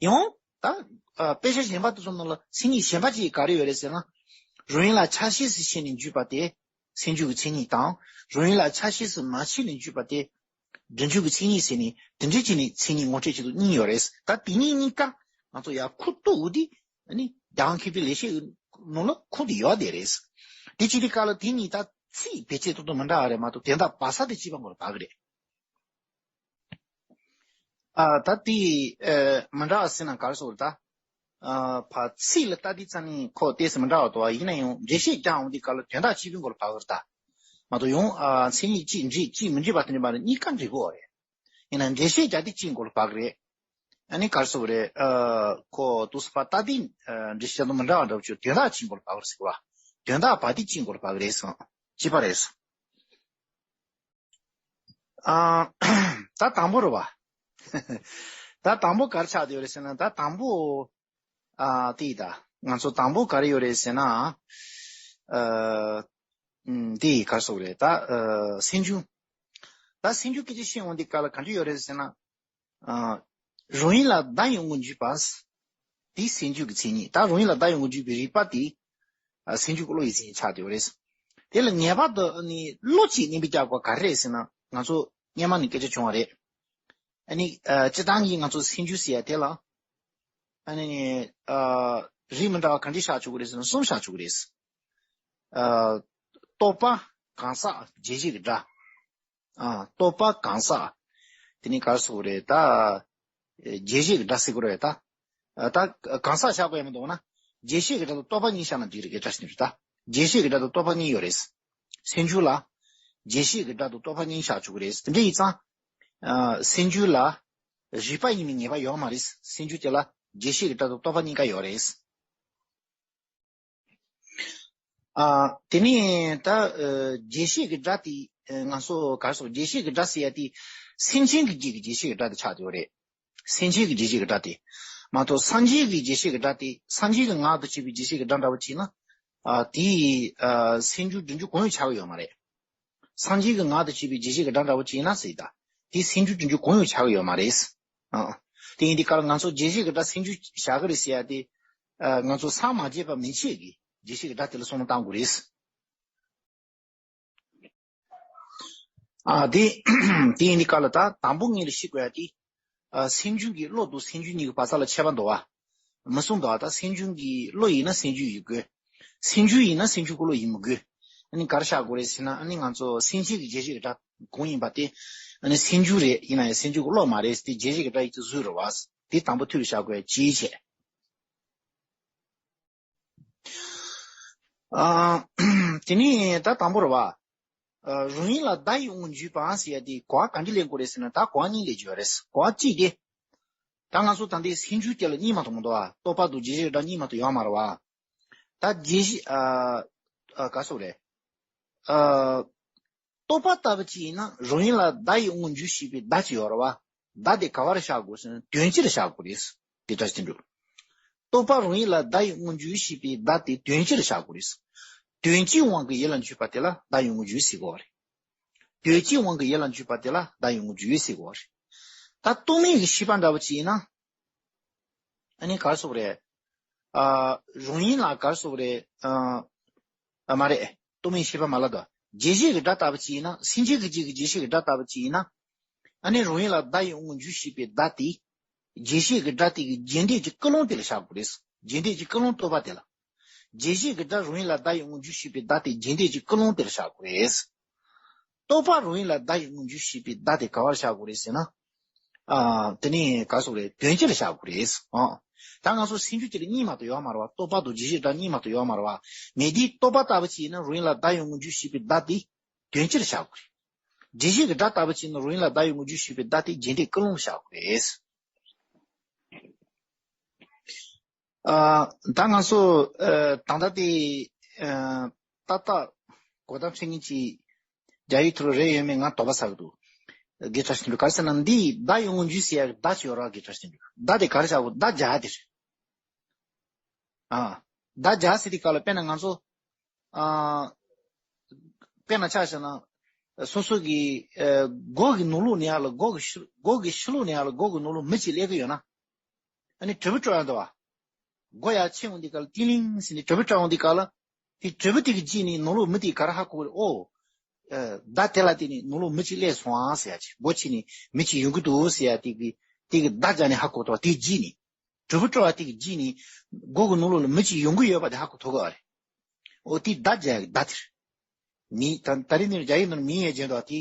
ཡང་། ད། ཨ་དཔེ་ཆ་གཞན་པ་དེ་ཚོ་ནང་ལ་མཚན་ཉིད་གཞན་པ་ཅིག་ག་རེ་ཡོད་རེད་ཟེར་ན། རང་ཡུལ་ལ་ཆ་ཤས་སུ་ཕྱེ་ནས་འཇུག་པ་དེ་སེམས་རྒྱུད་ཀྱི་མཚན་ཉིད་དང་། རང་ཡུལ་ལ་ཆ་ཤས་སུ་མ་ཕྱེ་ནས་འཇུག་པ་དེ་སྒྲིམ་རྒྱུད་ཀྱི་མཚན་ཉིད་ཟེར་ནས། དེ་འདྲའི་བྱས་ནས་མཚན་ཉིད་ངོ་སྤྲོད་བྱེད་སྟངས་གཉིས་ཡོད་རེད། ད་དེ་གཉིས་གཉིས་ཀ་ང་ཚོ་ཡར་ཁུ་ཏོ་འུ་དེ། ཨ་ནི་རྒྱལ་དབང་མཁས་པའི་ལེགས་བཤད་ནང་ལ་ཁུངས་དེ་ཡོད་དེ་རེད། དེ་བྱེད་དུས་སྐབས་ལ་དེ་གཉིས་ད་ཚིག་བེད་སྤྱོད་ཏོག་ཏོག་མི་འདྲ་བ་རེད་མ་གཏོགས། དོན་དག་སྦ་ས་དེ་གཅིག་པ་མགོ་ལ་བབས་ཀྱི་རེད། ཨ་ད་དེ་ཨ་མི་འདྲ་བ་ཟེར་ན་ག་རེ་ཟེར་དགོས་རེད་ད། ཨ་ཕར་ཚིག་ལ་ལྟ་དུས་ཙམ་ནས་ཁོ་ཏོག་ཙམ་མི་འདྲ་བ་འདུག་པ། ཡིན་ན་ཡང་འགྲེལ་བཤད་རྒྱག་འོང་དུས་སྐབས་ལ་དོན་དག་གཅིག་པའི་མགོ་ལ་བབས་ཀྱི་རེད་ད། མ་གཏོགས་ཡང་ཨ་མཚན་ཉིད་གཅིག་འགྲིག་གཅིག་མི་འགྲིག་པ་དེ་འདྲ་མ་རེད། གཉིས་ཀ་འགྲིག་གི་ཡོད་རེད། ཡིན་ན་འགྲེལ་བཤད་རྒྱག་དུས་གཅིག་མགོ་ལ་བབས་ཀྱི་རེད། ཨ་ནི་ག་རེ་ཟེར་དགོས་རེད། ཨ་ཁོ་ཏོག་ཙམ་ཕར་ལྟ་དུས་ཨ་འགྲེལ་བཤད་རྒྱག་སྟངས་མི་འདྲ་བ་འདྲ་པོ་བྱུང་། དོན་དག་གཅིག་མགོ་ལ་བབས་ཀྱི་རེད་ཟེར་བ། དོན་དག་བབས་དུས་གཅིག་མགོ་ལ་བབས་ཀྱི་རེད་ཟེར། གཅིག་པ་རེད་ཟེར། ཨ་ད་དང་པོ་རེད་བ། ད་དང་པོ་ག་རེ་ཆགས་བསྡད་ཡོད་རེད་ཟེར་ན། ད་དང་པོ། ཨ་དེ་ཡིན་ད། ང་ཚོ་དང་པོ་ག་རེ་ཡོད་རེད་ཟེར་ན། ཨ་ཨམ་དེ་ག་རེ་ཟེར་དགོས་རེད་ད། ཨ་སེམས་རྒྱུད། ད་སེམས་རྒྱུད་སྐད་ཆ་བཤད་འོང་དུས་སྐབས་ལ་ག་འདྲ་ཡོད་རེད་ཟེར་ན། ཨ་རང་ཡུལ་ལ་བདག་ཡོད་ངོ་འཇུག་པ། དེ་སེམས་རྒྱུད་ཀྱི་མཚན་ཉིད། ད་རང་ཡུལ་ལ་བདག་ཡོད་ངོ་འཇུག་པའི་རིག་པ་དེ། ཨ་སེམས་རྒྱུད་ཀྱི་བློ་ཡི་མཚན་ཉིད་ཆགས་བསྡད་ཡོད་རེད། དེ་ལ་ངེས་པར་དུ་ནི་བློ་གཅིག་བརྙན་པར་རྒྱག་དགོས་པ་ག་རེ་རེད་ཟེར་ན། ང་ཚོ་སྔོན་མ་ནས་སྐད་ཆ་བྱུང་བ་རེད། ཨ་ནི་ཨ་སྤྱིར་བཏང་གི་ང་ཚོ་སེམས་རྒྱུད་ཟེར་ཡ་དེ་ལ། ཨ་ནི་ཨ་རིགས་མི་འདྲ་བ་ག་འདྲ་བཞག་ཆོག་གི་རེད་ཟེར་ན་གསུམ་བཞག་ཆོག་གི་རེད། ཨ་རྟོག་པ། གང་ཟག་བརྗོད་བྱེད་ཀྱི་སྒྲ། ཨ་རྟོག་པ་གང་ཟག་དེ་ནི་ག་རེ་ཟེར་དགོས་རེད་ད། བརྗོད་བྱེད་ཀྱི་སྒྲ་ཟེར་དགོས་རེད་ད། ཨ་ད་གང་ཟག་བཞག་དགོས་ཡ་མི་འདུག་ན། བརྗོད་བྱེད་ཀྱི་སྒྲ་དང་རྟོག་པ་གཉིས་བཞག་ན་འགྲིག་རེད། སྐད་ཆ་ཞིག་རེད་ད། བརྗོད་བྱེད་ཀྱི་སྒྲ་དང་རྟོག་པ་གཉིས་ཡོད་རེད། སེམས་རྒྱུད་ལ་བརྗོད་བྱེད་ཀྱི་སྒྲ་དང་རྟོག་པ་གཉིས་བཞག་ཆོག་གི་རེད། དེ་འདྲ་ཡིན་ཙང་། ཨ་སེམས་རྒྱུད་ལ་རིག་པ་ཡིན་པའི་ངེས་པ་ཡོད་མ་རེད། སེམས་རྒྱུད་དེ་ལ་བརྗོད་བྱེད་ཀྱི་སྒྲ་དང་རྟོག་པ་གཉིས་ཀ་ཡོད་རེད། ཨ་དེ་ནས་ད་ཨ་རྗོད་བྱེད་ཀྱི་སྒྲ་དེ་ཨ་ང་ཚོ་ག་རེ་ཟེར། རྗོད་བྱེད་ཀྱི་སྒྲ་ཟེར་ཡ་དེ་སེམས་ཅན་གྱི་རྒྱུད་ཀྱི་རྗོད་བྱེད་ཀྱི་སྒྲ་དེ་ཆགས་བསྡད་ཡོད་རེད། སེམས་ཅན་གྱི་རྗོད་བྱེད་ཀྱི་སྒྲ་དེ་མ་གཏོགས་སངས་རྒྱས་ཀྱི་རྗོད་བྱེད་ཀྱི་སྒྲ་དེ། སངས་རྒྱས་ཀྱི་ངག་ཏུ་བྱས་པའི་རྗོད་བྱེད་ཀྱི་སྒྲ་འདྲ་བོ་བྱས་ན། ཨ་དེ་ཨ་སེམས་རྒྱུད་སྒྲིམ་རྒྱུད་གང་ཡང་ཆགས་ཀྱི་ཡོད་མ་རེད། སངས་རྒྱས་ཀྱི་ངག་ཏུ་བྱས་པའི་རྗོད་བྱེད་ཀྱི་སྒྲ་འདྲ་བོ་བྱས་ན་ཟེར་ད། དེ་སེམས་རྒྱུད་སྒྲིམ་རྒྱུད་གང་ཡང་ཆགས་ཀྱི་ཡོད་མ་རེད། ཨ། དེ་ཡིན་དུས་སྐབས་ལ་ང་ཚོ་རྗོད་བྱེད་ཀྱི་སྒྲ་སེམས་རྒྱུད་བཞག་གི་རེད་ཟེར་ཡ་དེ། ཨ་ང་ཚོ་སངས་མ་རྒྱས་པ་མན་ཆད་ཀྱི་རྗོད་བྱེད་ཀྱི་སྒྲ་དེ་ལ་བསམ་བློ་བཏང་དགོས་རེད། ཨ་དེ་དེ་ཡིན་དུས་སྐབས་ལ་ད་དང་པོ་ངེད་ལ་ཤེས་དགོས་ཡ་དེ། ཨ་སེམས་རྒྱུད་ཀྱི་བློ་དང་སེམས་རྒྱུད་གཉིས་ཀྱི་བར་ས་ལ་ཁྱད་པར་འདུག་བ། མི་གསུང་འདུག་བ། ད་སེམས་རྒྱུད་ཀྱི་བློ་ཡིན་ན་སེམས་རྒྱུད་ཡིན་དགོས། སེམས་རྒྱུད་ཡིན་ན་སེམས་རྒྱུད་ཀྱི་བློ་ཡིན་མི་དགོས། ཨ་ནི་ག་རེ་བཞག་དགོས་རེད་ཟེར་ན། ཨ་ནི་ང་ཚོ་སེམས་ཅན་གྱི་རྗོད་བྱེད་ཀྱི་སྒྲ་གང་ཡིན་པ་དེ། ཨ་ནི་སེམས་རྒྱུད་རེད། ཡིན་ན་ཡང་སེམས་རྒྱུད་ཀྱི་བློ་མ་རེད། དེ་རྗོད་བྱེད་ཀྱི་སྒྲ་ཡིན་དུས་བཟོས་རེད་བ། དེ་དང་པོ་ཐོས་པ་བྱ་དགོས་ཅིའི་ཕྱིར། ཨ། དེ་ནས་ད་དང་པོ་རེད་བ། ཨ་རང་ཡུལ་ལ་བདག་ཡོད་ངོ་འཇུག་པ་ཟེར་ཡ་དེ་གོ་བ་ག་འདྲ་ལེན་དགོས་རེད་ཟེར་ན། ད་གོ་བ་གཉིས་ལེན་རྒྱུ་ཡོད་རེད། གོ་བ་གཅིག་དེ། ད་ང་ཚོ་ད་ལྟའི་སེམས་རྒྱུད་དེ་ལ་གཉིས་མ་གཏོགས་མི་འདུག་བ། རྟོག་པ་དང་རྗོད་བྱེད་སྒྲ་གཉིས་མ་གཏོགས་ཡོད་མ་རེད་བ། ད་རྗོད་བྱེད་ཨ་ཨ་ག་རེ་ཟེར་དགོས་རེད། ཨ། རྟོག་པ་ལྟ་བུ་ཅིག་ཡིན་ན་རང་ཡུལ་ལ་བདག་ཡོད་ངོ་འཇུག་ཞེས་པའི་བདག་ཅིག་ཡོད་རེད་བ། བདག་དེ་ག་བར་བཞག་དགོས་ཟེར་ན་དོན་སྤྱིར་བཞག་དགོས་རེད། དེ་ལྟར་བྱེད་འགྲོ། རྟོག་པ་རང་ཡུལ་ལ་བདག་ཡོད་ངོ་འཇུག་ཞེས་པའི་བདག་དེ་དོན་སྤྱིར་བཞག་དགོས་རེད། དོན་སྤྱིའི་དབང་གིས་ཡིད་ལ་འཇུག་པ་དེ་ལ་བདག་ཡོད་ངོ་འཇུག་ཟེར་གོ་རེད། དོན་སྤྱིའི་དབང་གིས་ཡིད་ལ་འཇུག་པ་དེ་ལ་བདག་ཡོད་ངོ་འཇུག་ཟེར་གོ་རེད། ད་རྟོག་མེད་ཀྱི་ཤེས་པ་འདྲ་བོ་ཅིག་ཡིན་ན། ཨ་ནི་ག་རེ་ཟེར་དགོས་རེད། ཨ། རང་ཡུལ་ལ་ག་རེ་ཟེར་དགོས་རེད། ཨ། ཨ་མ་རེད། རྟོག་མེད་ཤེས་པ་མ་ལབ་དང་། རྗོད་བྱེད་ཀྱི་སྒྲ་ལྟ་བུ་ཅིག་ཡིན་ན། སེམས་ཅན་གྱི་རྗེས་ཀྱི་རྗོད་བྱེད་ཀྱི་སྒྲ་ལྟ་བུ་ཅིག་ཡིན་ན། ཨ་ནི་རང་ཡུལ་ལ་བརྡ་ཡི་དངོས་རྒྱུ་ཞེས་པའི་བརྡ་དེ། རྗེས་བཤད་ཀྱི་སྒྲ་དེ་གི་རྗེས་འདེད་ཀྱི་ཀུན་སློང་དེ་ལ་བཞག་དགོས་རེད། རྗེས་འདེད་ཀྱི་ཀུན་སློང་རྟོག་པ་དེ་ལ། རྗེས་བཤད་ཀྱི་སྒྲ་རང་ཡུལ་ལ་བརྡ་ཡི་དངོས་རྒྱུ་ཞེས་པའི་བརྡ་དེ་རྗེས་འདེད་ཀྱི་ཀུན་སློང་དེ་ལ་བཞག་དགོས་རེད། རྟོག་པ་རང་ཡུལ་ལ་བརྡ་ཡི་དངོས་རྒྱུ་ཞེས་པའི་བརྡ་དེ་ག་བར་བཞག་དགོས་རེད་ཟེར་ན། ཨ། དེ་ནི་ག་སོགས་རེད། དོན་སྤྱི་ལ་བཞག་དགོས་རེད། ཨ། ད་ང་ཚོ་སེམས་རྒྱུད་དེ་ལ་གཉིས་མ་གཏོགས་ཡོད་མ་རེད་བ། རྟོག་པ་དང་རྗེས་བཤད་སྒྲ་གཉིས་མ་གཏོགས་ཡོད་མ་རེད་བ། མེད་དུས་རྟོག་པ་ལྟ་བུ་ཅིག་ཡིན་ན་རང་ཡུལ་ལ་བརྡ་ཡི་དངོས་རྒྱུ་ཞེས་པའི་བརྡ་དེ་དོན་སྤྱི་ལ་བཞག་དགོས་རེད། རྗེས་བཤད་ཀྱི་སྒྲ་ལྟ་བུ་ཅིག་ཡིན་ན་རང་ཡུལ་ལ་བརྡ་ཡི་དངོས་རྒྱུ་ཞེས་པའི་བརྡ་དེ་རྗེས་འདེད་ཀུན་སློང་ལ་བཞག་དགོས་རེད། ཨ། ད་ང་ཚོ་ཨ། ད་ལྟ་དེ་ཨ། ཏག་ཏག་གོ་བརྡ་འཕྲད་མཁན་གྱི་རྒྱ་ཡིག་ཐོག་རེ་ཡོད་མེད་ང་དོགས་པ་ཟ་གི་འདུག་དགེ་ཕྲ་ཞིག་འདུག་ག་རེ་ཟེར་ན་འདི་བརྡ་ཡི་དངོས་རྒྱུ་ཟེར་ཡག་བརྡ་ཅིག་ཡོད་ར། དགེ་ཕྲ་ཞིག་འདུག་བརྡ་དེ་ག་རེ་བྱ་དགོས། བརྡ་སྦྱར་དེ་རེད། ཨ། བརྡ་སྦྱར་ཟེར་དེ་ག་ལ་དཔེར་ན་ང་ཚོ་ཨ། དཔེར་ན་ཆ་བཞག་ན་སོ་སོ་གི་ཨ། མགོ་གི་ནང་ལོགས་ནས་ཡར་ལ་མགོ་གི་ཕྱི་མགོ་གི་ཕྱི་ལོགས་ནས་ཡར་ལ་མགོ་གི་ནང་ལོགས་མི་གཅིག་སླེབས་ཀྱི་ཡོད་ན། ཨ་ནི་དྲིལ་བུ་སྤྲོ་ཡག་འདུག་བ། མགོ་ཡར་ཕྱིན་འོང་དུས་སྐབས་ལ་ཏིང་ལིང་ཟེར་ནས་དྲིལ་བུ་སྤྲོ་འོང་དུས་སྐབས་ལ། དེ་དྲིལ་བུ་དེ་གི་རྗེས་ནས་ནང་ལོགས་མི་དེས་ག་རེ་ཧ་གོ་གི་རེད། ཨོ། ཨ། བརྡ་དེ་ལ་བརྟེན་ནས་ནང་ལོགས་མི་གཅིག་སླེབས་སོང་ཨ་ཟེར་ཡག་ཅིག་མགོ་ཕྱིན་ནས་མི་གཅིག་ཡོང་གི་འདུག་ཟེར་ཡག་དེ་གི་དེ་གི་བརྡ་སྦྱར་ནས་ཧ་གོ་ཐུབ་པ། དེ་རྗེས་ནས་དྲིལ་བུ་སྤྲོ་བ་དེ་གི་རྗེས་ནས་མགོ་གི་ནང་ལོགས་ལ་མི་གཅིག་ཡོང་གི་ཡོད་པ་དེ་ཧ་གོ་ཐུབ་ཀྱི་རེད། ཨོ། དེ་བརྡ་སྦྱར་ཡག་བརྡ་དེ་རེད། མིང་ད་ད་རེས་ནས་རྒྱ་ཡིག་ནང་མིང་ཡང་སྦྱར་འདུག་དེ་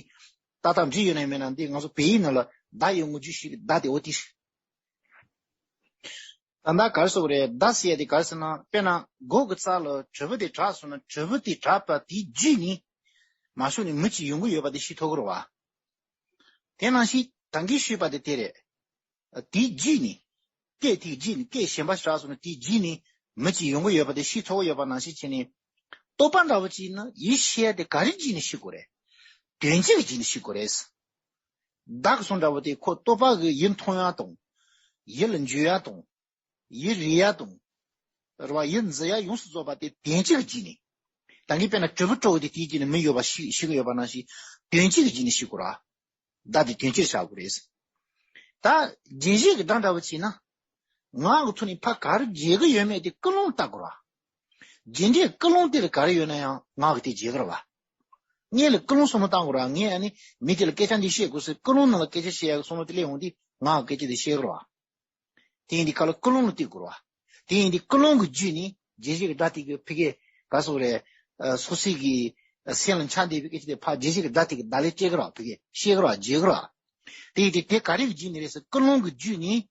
ཏག་ཏག་འབྲི་ཡོད་ན་མེད་ན་འདི་ང་ཚོ་བོད་ཡིག་ནང་ལ་བརྡ་ཡི་དངོས་རྒྱུ་ཞེས་པའི་བརྡ་དེ་འོ་དེ་རེད། ད་ལྟ་ག་རེ་ཟེར་དགོས་རེད། བརྡ་ཟེར་ཡག་དེ་ག་རེ་ཟེར་ན་དཔེར་ན་མགོ་གི་རྩ་ལ་དྲིལ་བུ་དེ་གྲགས་སོང་ན་དྲིལ་བུ་དེ་གྲགས་པ་དེའི་རྗེས་ནས་མ་ཤོར་ནས་མི་གཅིག་ཡོང་གི་ཡོད་པ་དེ་ཤེས་ཐུབ་ཀྱི་རེད་བ། དེ་ནང་བཞིན་ད་གིན་ཞུས་པ་དེ་དེ་རེད། དེའི་རྗེས་ནས། སྐད་དེའི་རྗེས་ནས་སྐད་གཞན་པ་ཞིག་གྲགས་སོང་ན་དེའི་རྗེས་ནས་མི་གཅིག་ཡོང་གི་ཡོད་པ་དེ་ཤེས་ཐུབ་ཀྱི་ཡོད་པ་ནང་བཞིན་བྱས་ནས། རྟོག་པ་འདྲ་བོ་ཅིག་ཡིན་ན་ཡིད་ཤེས་ཡག་དེ་ག་རེ་རྗེས་ནས་ཤེས་དགོས་རེད། དོན་སྤྱི་གི་རྗེས་ནས་ཤེས་དགོས་རེད། བདག་གི་སོང་འདྲ་བོ་དེ་ཁོ་རྟོག་པ་གི་ཡིད་མཐོང་ཡག་དང་། ཡིད་ལ་འཇུག་ཡག་དང་། ཡིད་རིག་ཡག་དང་། རེད་བ། ཡིད་འཛིན་ཡག་ཡོངས་སུ་རྫོགས་པ་དེ་དོན་སྤྱི་གི་རྗེས་ནས། ད་གིན་དཔེར་ན་དྲིལ་བུ་སྤྲོ་བོ་དེ་དེའི་རྗེས་ནས་མི་ཡོད་པ་ཤེས་ཤེས་ཀྱི་ཡོད་པ་ནང་བཞིན་དོན་སྤྱི་གི་རྗེས་ནས་ཤེས་དགོས་ར། བརྡ་དེ་དོན་སྤྱིར་བཞག་དགོས་རེད། ད་རྗེས་བཤད་ཀྱི་སྒྲ་འདྲ་བོ་བྱས་ན། ངག་གི་ཐོག་ནས་ཕར་ག་རེ་བརྗོད་ཀྱི་ཡོད་མེད་དེ་ཀུན་སློང་ལ་བལྟ་དགོས་ར། རྗེས་འབྲེལ་ཀུན་སློང་དེ་ལ་ག་རེ་ཡོད་ན་ཡང་ངག་གིས་དེ་བརྗོད་ཀྱི་རེད་བ། སྔོན་ལ་ཀུན་སློང་བསམ་བློ་བཏང་དགོས་ར། ངས་ཨ་ནི་མི་དེ་ལ་སྐད་ཆ་འདི་བཤད་དགོས་ཟེར་ཀུན་སློང་ནང་ལ་སྐད་ཆ་བཤད་ཡག་བསམ་བློ་དེ་སླེབས་འོང་དུས་ངག་གིས་སྐད་ཆ་དེ་བཤད་ཀྱི་རེད་བ། དེ་ཡིན་དུས་ག་ལ་ཀུན་སློང་ལ་བལྟ་དགོས་རེད་བ། དེ་ཡིན་དུས་ཀུན་སློང་གི་བརྒྱུད་ནས་རྗེས་བཤད་ཀྱི་སྒྲ་དེ་གི་ཕ་གི་ག་སོགས་རེད། ཨ། སོ་སོའི་གི་སེམས་ལ་འཆར་བསྡད་པའི་སྐད་ཆ་དེ་ཕར་རྗེས་བཤད་ཀྱི་སྒྲ་དེ་གི་བརྡ་ལན་སྤྲད་ཀྱི་རེད་བ། ཕ་གི་བཤད་ཀྱི་རེད་བ། བརྗོད་ཀྱི་རེད་བ། དེ་ཡིན་དུས་དེ་ག་རེ་གི་བརྒྱུད་ནས་རེད་ཟེར་ཀུན་སློང་གི་བརྒྱུད་ནས་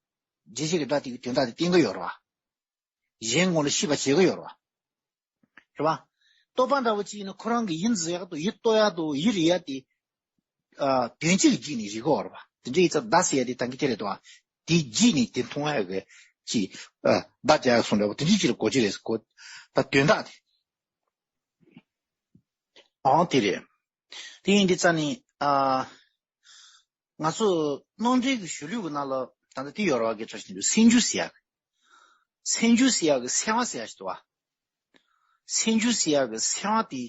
རྗེས་བཤད་ཀྱི་སྒྲ་དེ་གི་དོན་དག་དེ་བསྟན་གྱི་ཡོད་རེད་བ། གཞན་ངོ་ལ་ཤེས་པ་བྱེད་ཀྱི་ཡོད་རེད་བ། རེད་བ། རྟོག་པ་འདྲ་བོ་ཅིག་ཡིན་ན་ཁོ་རང་གི་ཡིད་འཛིན་ཡག་དང་ཡིད་རྟོག་ཡག་དང་ཡིད་རིག་ཡག་དེ། ཨ། དོན་སྤྱི་གི་རྗེས་ནས་རིག་གི་ཡོད་རེད་བ། དེ་འདྲ་ཡིན་ཙང་བརྡ་ཟེར་ཡག་དེ་ད་གིན་དེ་རེད་དོ། དེའི་རྗེས་ནས་དེ་མཐོང་ཡག་གི་ཅིག་ཨ། བརྡ་སྦྱར་ཡག་སོགས་འདྲ་བོ་དེ་འདྲ་ཅིག་ལ་གོ་རྒྱུ་རེད་ཟེར་གོ། ད་དོན་དག་དེ། ཨང་དེ་རེད། དེ་ཡིན་དུས་ཙང་ནི། ཨ། ང་ཚོ་རྣམ་འགྲེལ་གྱི་གཞུང་ལུགས་ཀྱི་ནང་ལ་ད་ལྟ་དེ་ཡོད་རེད་བ། དགེ་ཕྲ་ཞིག་འདུག་སེམས་རྒྱུད་ཟེར་ཡག་གི། སེམས་རྒྱུད་ཟེར་ཡག་གི་སེལ་བ་ཟེར་ཡག་ཞིག་འདུག་བ། སེམས་རྒྱུད་ཟེར་ཡག་གི་སེལ་བ་དེ་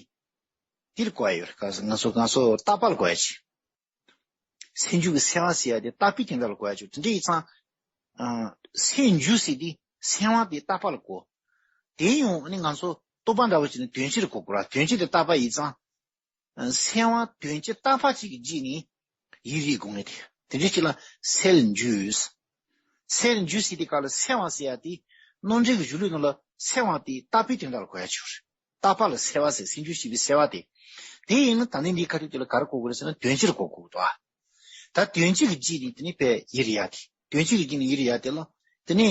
དེ་ལ་གོ་ཡག་ཡོད་རེད། ག་ང་ཚོ་ང་ཚོ་བརྟག་པ་ལ་གོ་ཡག་ཅིག་སེམས་རྒྱུད་ཀྱི་སེལ་བ་ཟེར་ཡག་དེ་བརྟག་པའི་དོན་དག་ལ་གོ་ཡག་ཅིག་དེ་འདྲ་ཡིན་ཙང་། ཨ། སེམས་རྒྱུད་ཟེར་དེ་སེལ་བ་དེ་བརྟག་པ་ལ་གོ། དེ་ཡང་ཨ་ནི་ང་ཚོ་རྟོག་པ་འདྲ་བོ་ཅིག་ནི་དོན་སྤྱི་ལ་གོ་དགོས་ར། དོན་སྤྱི་དེ་བརྟག་པ་ཡིན་ཙང་། སེལ་བ་དོན་སྤྱི་བརྟག་པ་གཅིག་གི་རྗེས་ནས་ཡིད་རིག་དགོས་ངེས་དེ། དེ་འདྲ་ཅིག་ལ་སེལ་འགྱུར། སེལ་འགྱུར་ཟེར་དེ་ག་ལ་སེལ་བ་ཟེར་ཡག་དེ་རྣམ་འགྲེལ་གྱི་གཞུང་ལུགས་ནང་ལ་སེལ་བ་དེ་བརྟག་པའི་དོན་དག་ལ་གོ་ཡག་ཅིག་རེད། བརྟག་པ་ལ་སེལ་བ་ཟེར། སེམས་རྒྱུད་ཞེས་པའི་སེལ་བ་དེ། དེ་ཡིན་ན་ད་ནི་འདིའི་ཁ་ཐུག་དེ་ལ་ག་རེ་གོ་དགོས་རེད་ཟེར་ན་དོན་སྤྱི་ལ་གོ་དགོས་འདུག་ཨ། ད་དོན་སྤྱི་གི་རྗེས་ནས་དེ་ནི་ཕར་ཡིད་རིག་ཡག་དེ། དོན་སྤྱི་གི་རྗེས་ནས་ཡིད་རིག་ཡག་དེ་ལ་དེ་ནི།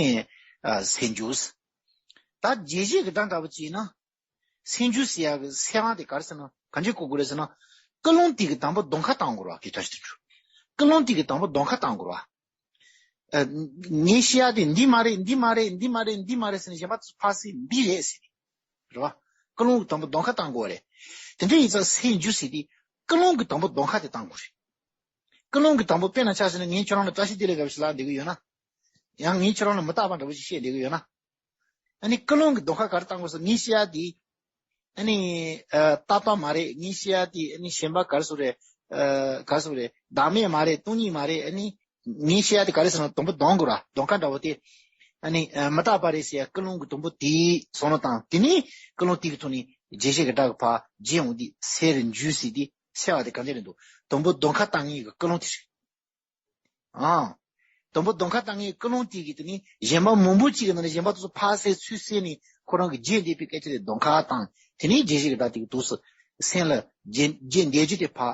ཨ། སེལ་འགྱུར། ད་རྗེས་བཤད་ཀྱི་སྒྲ་འདྲ་བོ་ཅིག་ཡིན་ན། སེམས་རྒྱུད་ཟེར་ཡག་གི་སེལ་བ་དེ་ག་རེ་ཟེར་ན་གང་ཅི་གོ་དགོས་རེད་ཟེར་ན། ཀུན་སློང་དེ་གི་དང་པོ་གདོང་ཁ་བཏང་དགོས་རེད་བ། དགེ་ཕྲ་ཞིག་འདུག་ཀུན་སློང་དེ་གི་དང་པོ་གདོང་ཁ་བཏང་དགོས་རེད་བ། ཨ། ངས་བཤད་ཡག་དེ་འདི་མ་རེད། འདི་མ་རེད། འདི་མ་རེད། འདི་མ་རེད་ཟེར་ནས་གཞན་པ་ཚོ་ཕར་ཟེར་འདི་རེད་ཟེར་ནས། རེད་བ། ཀུན་སློང་གི་དང་པོ་གདོང་ཁ་བཏང་དགོས་རེད། དེ་འདྲ་ཡིན་ཙང་སེམས་རྒྱུད་ཟེར་དེ་ཀུན་སློང་གི་དང་པོ་གདོང་ཁ་དེ་བཏང་དགོས་རེད། ཀུན་སློང་གི་དང་པོ་དཔེར་ན་ཆ་བཞག་ན་ངས་ཁྱོད་རང་ལ་བཀྲ་ཤིས་བདེ་ལེགས་འདྲ་བོ་ཞིག་ལབ་བསྡད་ཀྱི་ཡོད་ན། ཡང་ངས་ཁྱོད་རང་ལ་མི་རྟག་པ་འདྲ་བོ་ཞིག་བཤད་བསྡད་ཀྱི་ཡོད་ན། ཨ་ནི་ཀུན་སློང་གི་གདོང་ཁ་ག་རེ་བཏང་དགོས་ཟེར། ངས་བཤད་ཡག་དེ། ཨ་ནི། ཨ། རྟག་པ་མ་རེད། ངས་བཤད་ཡག་དེ་ཨ་ནི་གཞན་པ་ག་རེ་ཟེར་རེད། ཨ། ག་རེ་ཟེར་རེད། བདག་མེད་མ་རེད། སྟོང་ཉིད་མ་རེད། ཨ་ནི། ངས་བཤད་ཡག་དེ་ག་རེ་ཟེར་ན་དང་པོ་གདོང་དགོས་ར། གདོང་ཁ་འདྲ་བོ་དེ། ཨ་ནི། ཨ། མི་རྟག་པ་རེད་ཟེར་ཡག་ཀུན་སློང་གི་དང་པོ་དེ་བསམ་བློ་བཏང་། དེ་ནས་ཀུན་སློང་དེ་གི་ཐོག་ནས་རྗེས་བཤད་ཀྱི་སྒྲ་གི་ཕར་རྗེས་འོང་དུས་སེལ་འགྱུར་ཟེར་དེ་སེལ་བ་དེ་གང་ཅི་རེད་འདུག་དང་པོ་གདོང་ཁ་བཏང་མཁན་གྱི་ཀུན་སློང་དེ་རེད། ཨང་། དང་པོ་གདོང་ཁ་བཏང་ངའི་ཀུན་སློང་དེ་གིས་དེ་ནི་གཞན་པ་མང་པོ་གཅིག་གི་ནང་ནས་གཞན་པ་དེ་ཚོ་ཕར་བསལ་ཚུར་བསལ་ནས་ཁོ་རང་གི་རྗེས་འདེད་པའི་སྐད་ཆ་དེ་གདོང་ཁ་བཏང་། དེ་ནས་རྗེས་ཤེས་ཀྱི་སྒྲ་དེ་གི་དུས་སུ་སེམས་ལ་རྗེས་རྗེས་འདེད་རྒྱུ་དེ་ཕར་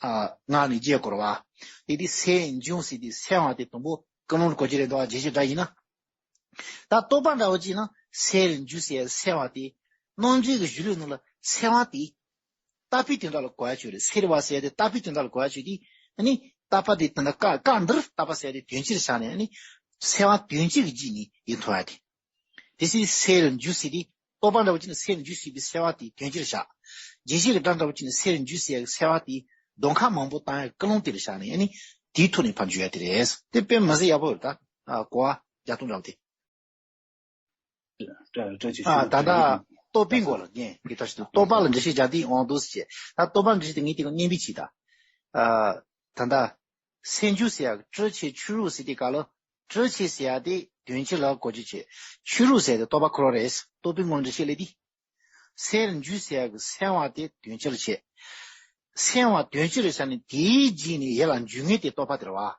ཨ་ངག་ནས་རྒྱག་དགོས་རེད་བ། དེ་དེ་སེལ་འབྱུང་ཟེར་དེ་སེལ་བ་དེ་དང་པོ་ཀུན་སློང་ལ་གོ་རྒྱུ་རེད་འདུག་བ། རྗེས་ཤེས་སྒྲ་ཡིན་ན། ད་རྟོག་པ་འདྲ་བོ་ཅིག་ན་སེལ་འབྱུང་ཟེར་སེལ་བ་དེ་རྣམ་འགྲེལ་གྱི་གཞུང་ལུགས་ནང་ལ་སེལ་བ་དེ་རྟག་པའི་དོན་དག་ལ་གོ་ཡ་ཆོས་རེད། སེལ་བ་ཟེར་ཡ་དེ་རྟག་པའི་དོན་དག་ལ་གོ་ཡ་ཆོས་དེ། ཨ་ནི་རྟག་པ་དེ་དེ་འདྲ་བཀག་བཀག་འདིར་རྟག་པ་ཟེར་ཡ་དེ་དོན་སྤྱིར་བཞག་ནས་ཨ་ནི་སེལ་བ་དོན་སྤྱི་གི་རྗེས་ནས་ཡིན་ཐུབ་ཡ་དེ། དེ་སྲིད་སེལ་འབྱུང་ཟེར་དེ་རྟོག་པ་འདྲ་བོ་ཅིག་ན་སེལ་འབྱུང་ཟེར་བའི་སེལ་བ་དེ་དོན་སྤྱིར་བཞག་རྗེས་ཤེས་ཀྱི་སྒྲ་འདྲ་བོ་ཅིག་ན་སེལ་འབྱུང་ཟེར་ཡ་གི་སེལ་བ་དེ་གདོང་ཁ་མང་པོ་བཏང་ཡ་ཀུན་སློང་དེ་ལ་བཞག་ནས་ཨ་ནི་དེའི་ཐོག་ནས་ཕར་འཇུག་ཡ་དེ་རེད། དེ་དཔེ་མི་སྲིད་ཡག་པོ་རེད་ད། ཨ་གོ་བ་རྒྱག་སྟངས་འདྲ་བོ་དེ། སྤྲ་སྤྲ་ཆེ་ཨ་ཆུ་ད་ལྟ་ཆུ་རྟོག་པའི་མགོ་ལ་ཉན་གི་ཐོག་ཞིག་ཏུ་རྟོག་པ་ལ་འགྲེལ་བཤད་རྒྱག་དུས་འོང་འདུག་ཟེར། ད་རྟོག་པ་འགྲེལ་བཤད་དེ་ངས་དེ་ག་སྙན་པའི་ཆེད་ད། ཨ་ད་ལྟ་སེལ་འབྱུང་ཟེར་ཡག་གི་སྤྲ་ཆེ་ཆུ་རུ་ཟེར་དེ་ག་ལ་སྤྲ་ཆེ་ཟེར་ཡག་དེ་དོན་སྤྱི་ལ་གོ་རྒྱུ་བྱེད། ཆུ་རུ་ཟེར་དེ་རྟོག་པ་ཁོ་རང་རེད། རྟོག་པའི་མགོ་ལ་འགྲེལ་བཤད་ལས་དེ། སེལ་འབྱུང་ཟེར་ཡག་གི་སེལ་བ་དེ་དོན་སྤྱི་ལ་བྱེད། སེལ་བ་དོན་སྤྱི་ལ་བྱས་ནས་དེའི་རྗེས་ནས་ཡིད་ལ་འཇུག་ངེས་དེ་རྟོག་པ་དེ་རེད་བ།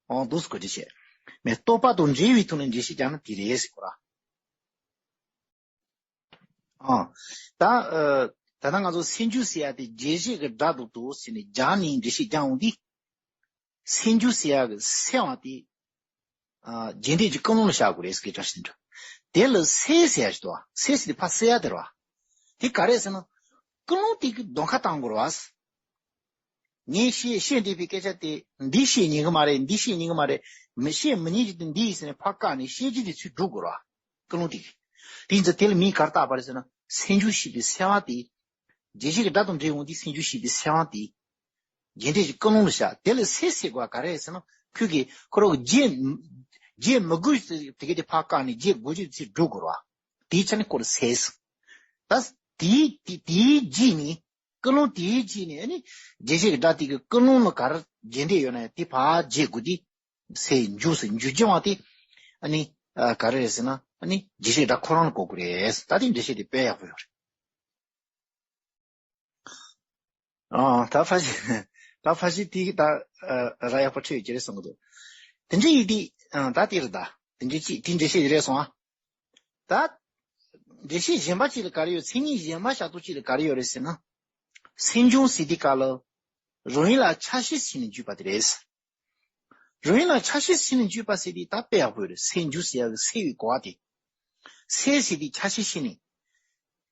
འོང་འདུག་སེ་གོ་རྒྱུ་བྱེད། མེད་རྟོག་པ་དང་འབྲེལ་བའི་ཐོག་ནས་འགྲེལ་བཤད་རྒྱག་ན་དེ་རེད་ཟེར་གོ་ར། ཨ། ད་ཨ། ད་ལྟ་ང་ཚོ་སེལ་འབྱུང་ཟེར་ཡག་དེ་རྗེས་ཤེས་ཀྱི་སྒྲ་འདུག་འདུག་ཟེར་ནས་སྦྱར་ནས་འགྲེལ་བཤད་རྒྱག་འོང་དུས། སེལ་འབྱུང་ཟེར་ཡག་གི་སེལ་བ་དེ། ཨ། རྗེས་འདེད་ཀྱི་ཀུན་སློང་ལ་བཞག་དགོས་རེད་ཟེར་གྱི་སྒྲ་ཞིག་འདུག་དེ་ལ་སེལ་ཟེར་ཡག་ཞིག་འདུག་སེལ་ཟེར་དེ་ཕར་སེལ་ཡག་དེ་རེད་བ། དེ་ག་རེད་ཟེར་ན། ཀུན་སློང་དེ་གི་གདོང་ཁ་བཏང་དགོས་རེད་བ། ངས་བཤད་བཤད་འདོད་པའི་སྐད་ཆ་དེ་འདི་བཤད་ཉན་གི་མ་རེད། འདི་བཤད་ཉན་གི་མ་རེད། མི་བཤད་མི་ཉན་གྱི་དེ་འདི་ཡིན་ཟེར་ནས་ཕར་བཀག་ནས་བཤད་རྒྱུ་དེ་ཚུར་སྒྲུག་དགོས་རེད་བ། ཀུན་སློང་དེ་གི། དེ་ཡིན་ཙང་དེ་ལ་མིང་ག་རེ་བཏགས་པ་རེད་ཟེར་ན་སེལ་འབྱུང་ཞེས་པའི་སེལ་བ་དེ། རྗེས་ཤེས་ཀྱི་སྒྲ་དང་འབྲེལ་འོང་དུས་སེལ་འབྱུང་ཞེས་པའི་སེལ་བ་དེ། རྗེས་འདེད་ཀྱི་ཀུན་སློང་ལ་བཞག་དེ་ལ་སེལ་ཟེར་དགོས་པ་ག་རེ་རེད་ཟེར་ན་ཁོས་ཀྱིས་ཁོ་རང་གི་རྗེས་རྗེས་མི་དགོས་ཟེར་དེ་ག་དེ་ཕར་བཀག་ནས་རྗེས་དགོས་རྒྱུ་ཚུར་སྒྲུག་དགོས་རེད་བ། དེའི་ཆ་ནས་ཁོ་ལ་སེལ་ཟེར། ད་དེའི་དེ་དེའི་རྗེས་ནས་ཀུན་སློང་དེའི་རྗེས་ནས་ཨ་ནི་རྗེས་ཤེས་ཀྱི་སྒྲ་དེ་གི་ཀུན་སློང་ལ་ག་རེ་རྗེས་འདེད་ཡོད་ན་ཡང་དེ་ཕར་རྗེས་དགོས་དུས་སེལ་འབྱུང་ཟེར་འབྱུང་བ་དེ་ཨ་ནི་ག་རེ་རེད་ཟེར་ན་ཨ་ནི་རྗེས་ཤེས་སྒྲ་ཁོ་རང་ལ་གོ་དགོས་རེད། ད་དེ་འགྲེལ་བཤད་དེ་དཔེ་ཡག་པོ་ཡོད་རེད། ཨ། ད་ཕ་ཤི། ད་ཕ་ཤི་དེ་ད་ར་ཡག་པོ་ཁྲིད་ཡོད་ཀྱི་རེད་གསུང་གི་འདུག་དེ་འདྲ་ཡིན་དུས་ད་དེ་རེད་ད། དེ་འདྲ་ཅིག་དེ་འགྲེལ་བཤད་རེད་སོང་ཨ། ད། འགྲེལ་བཤད་གཞན་པ་ཅིག་ལ་ག་རེ་ཡོད། མཚན་ཉིད་གཞན་པ་ཤ་སྟག་ཅིག་ལ་ག་རེ་ཡོད་རེད་ཟེར་ན། སེལ་འབྱུང་ཟེར་དུས་སྐབས་ལ། རང་ཡུལ་ལ་ཆ་ཤས་ཕྱེ་ནས་འཇུག་པ་དེ་རེད། རང་ཡུལ་ལ་ཆ་ཤས་ཕྱེ་ནས་འཇུག་པ་ཟེར་དུས་ད་དཔེ་ཡག་པོ་ཡོད་རེད། སེལ་འབྱུང་ཟེར་ཡག་གི་སེལ་བའི་གོ་བ་དེ། སེལ་ཟེར་དུས་ཆ་ཤས་ཕྱེ་ནས།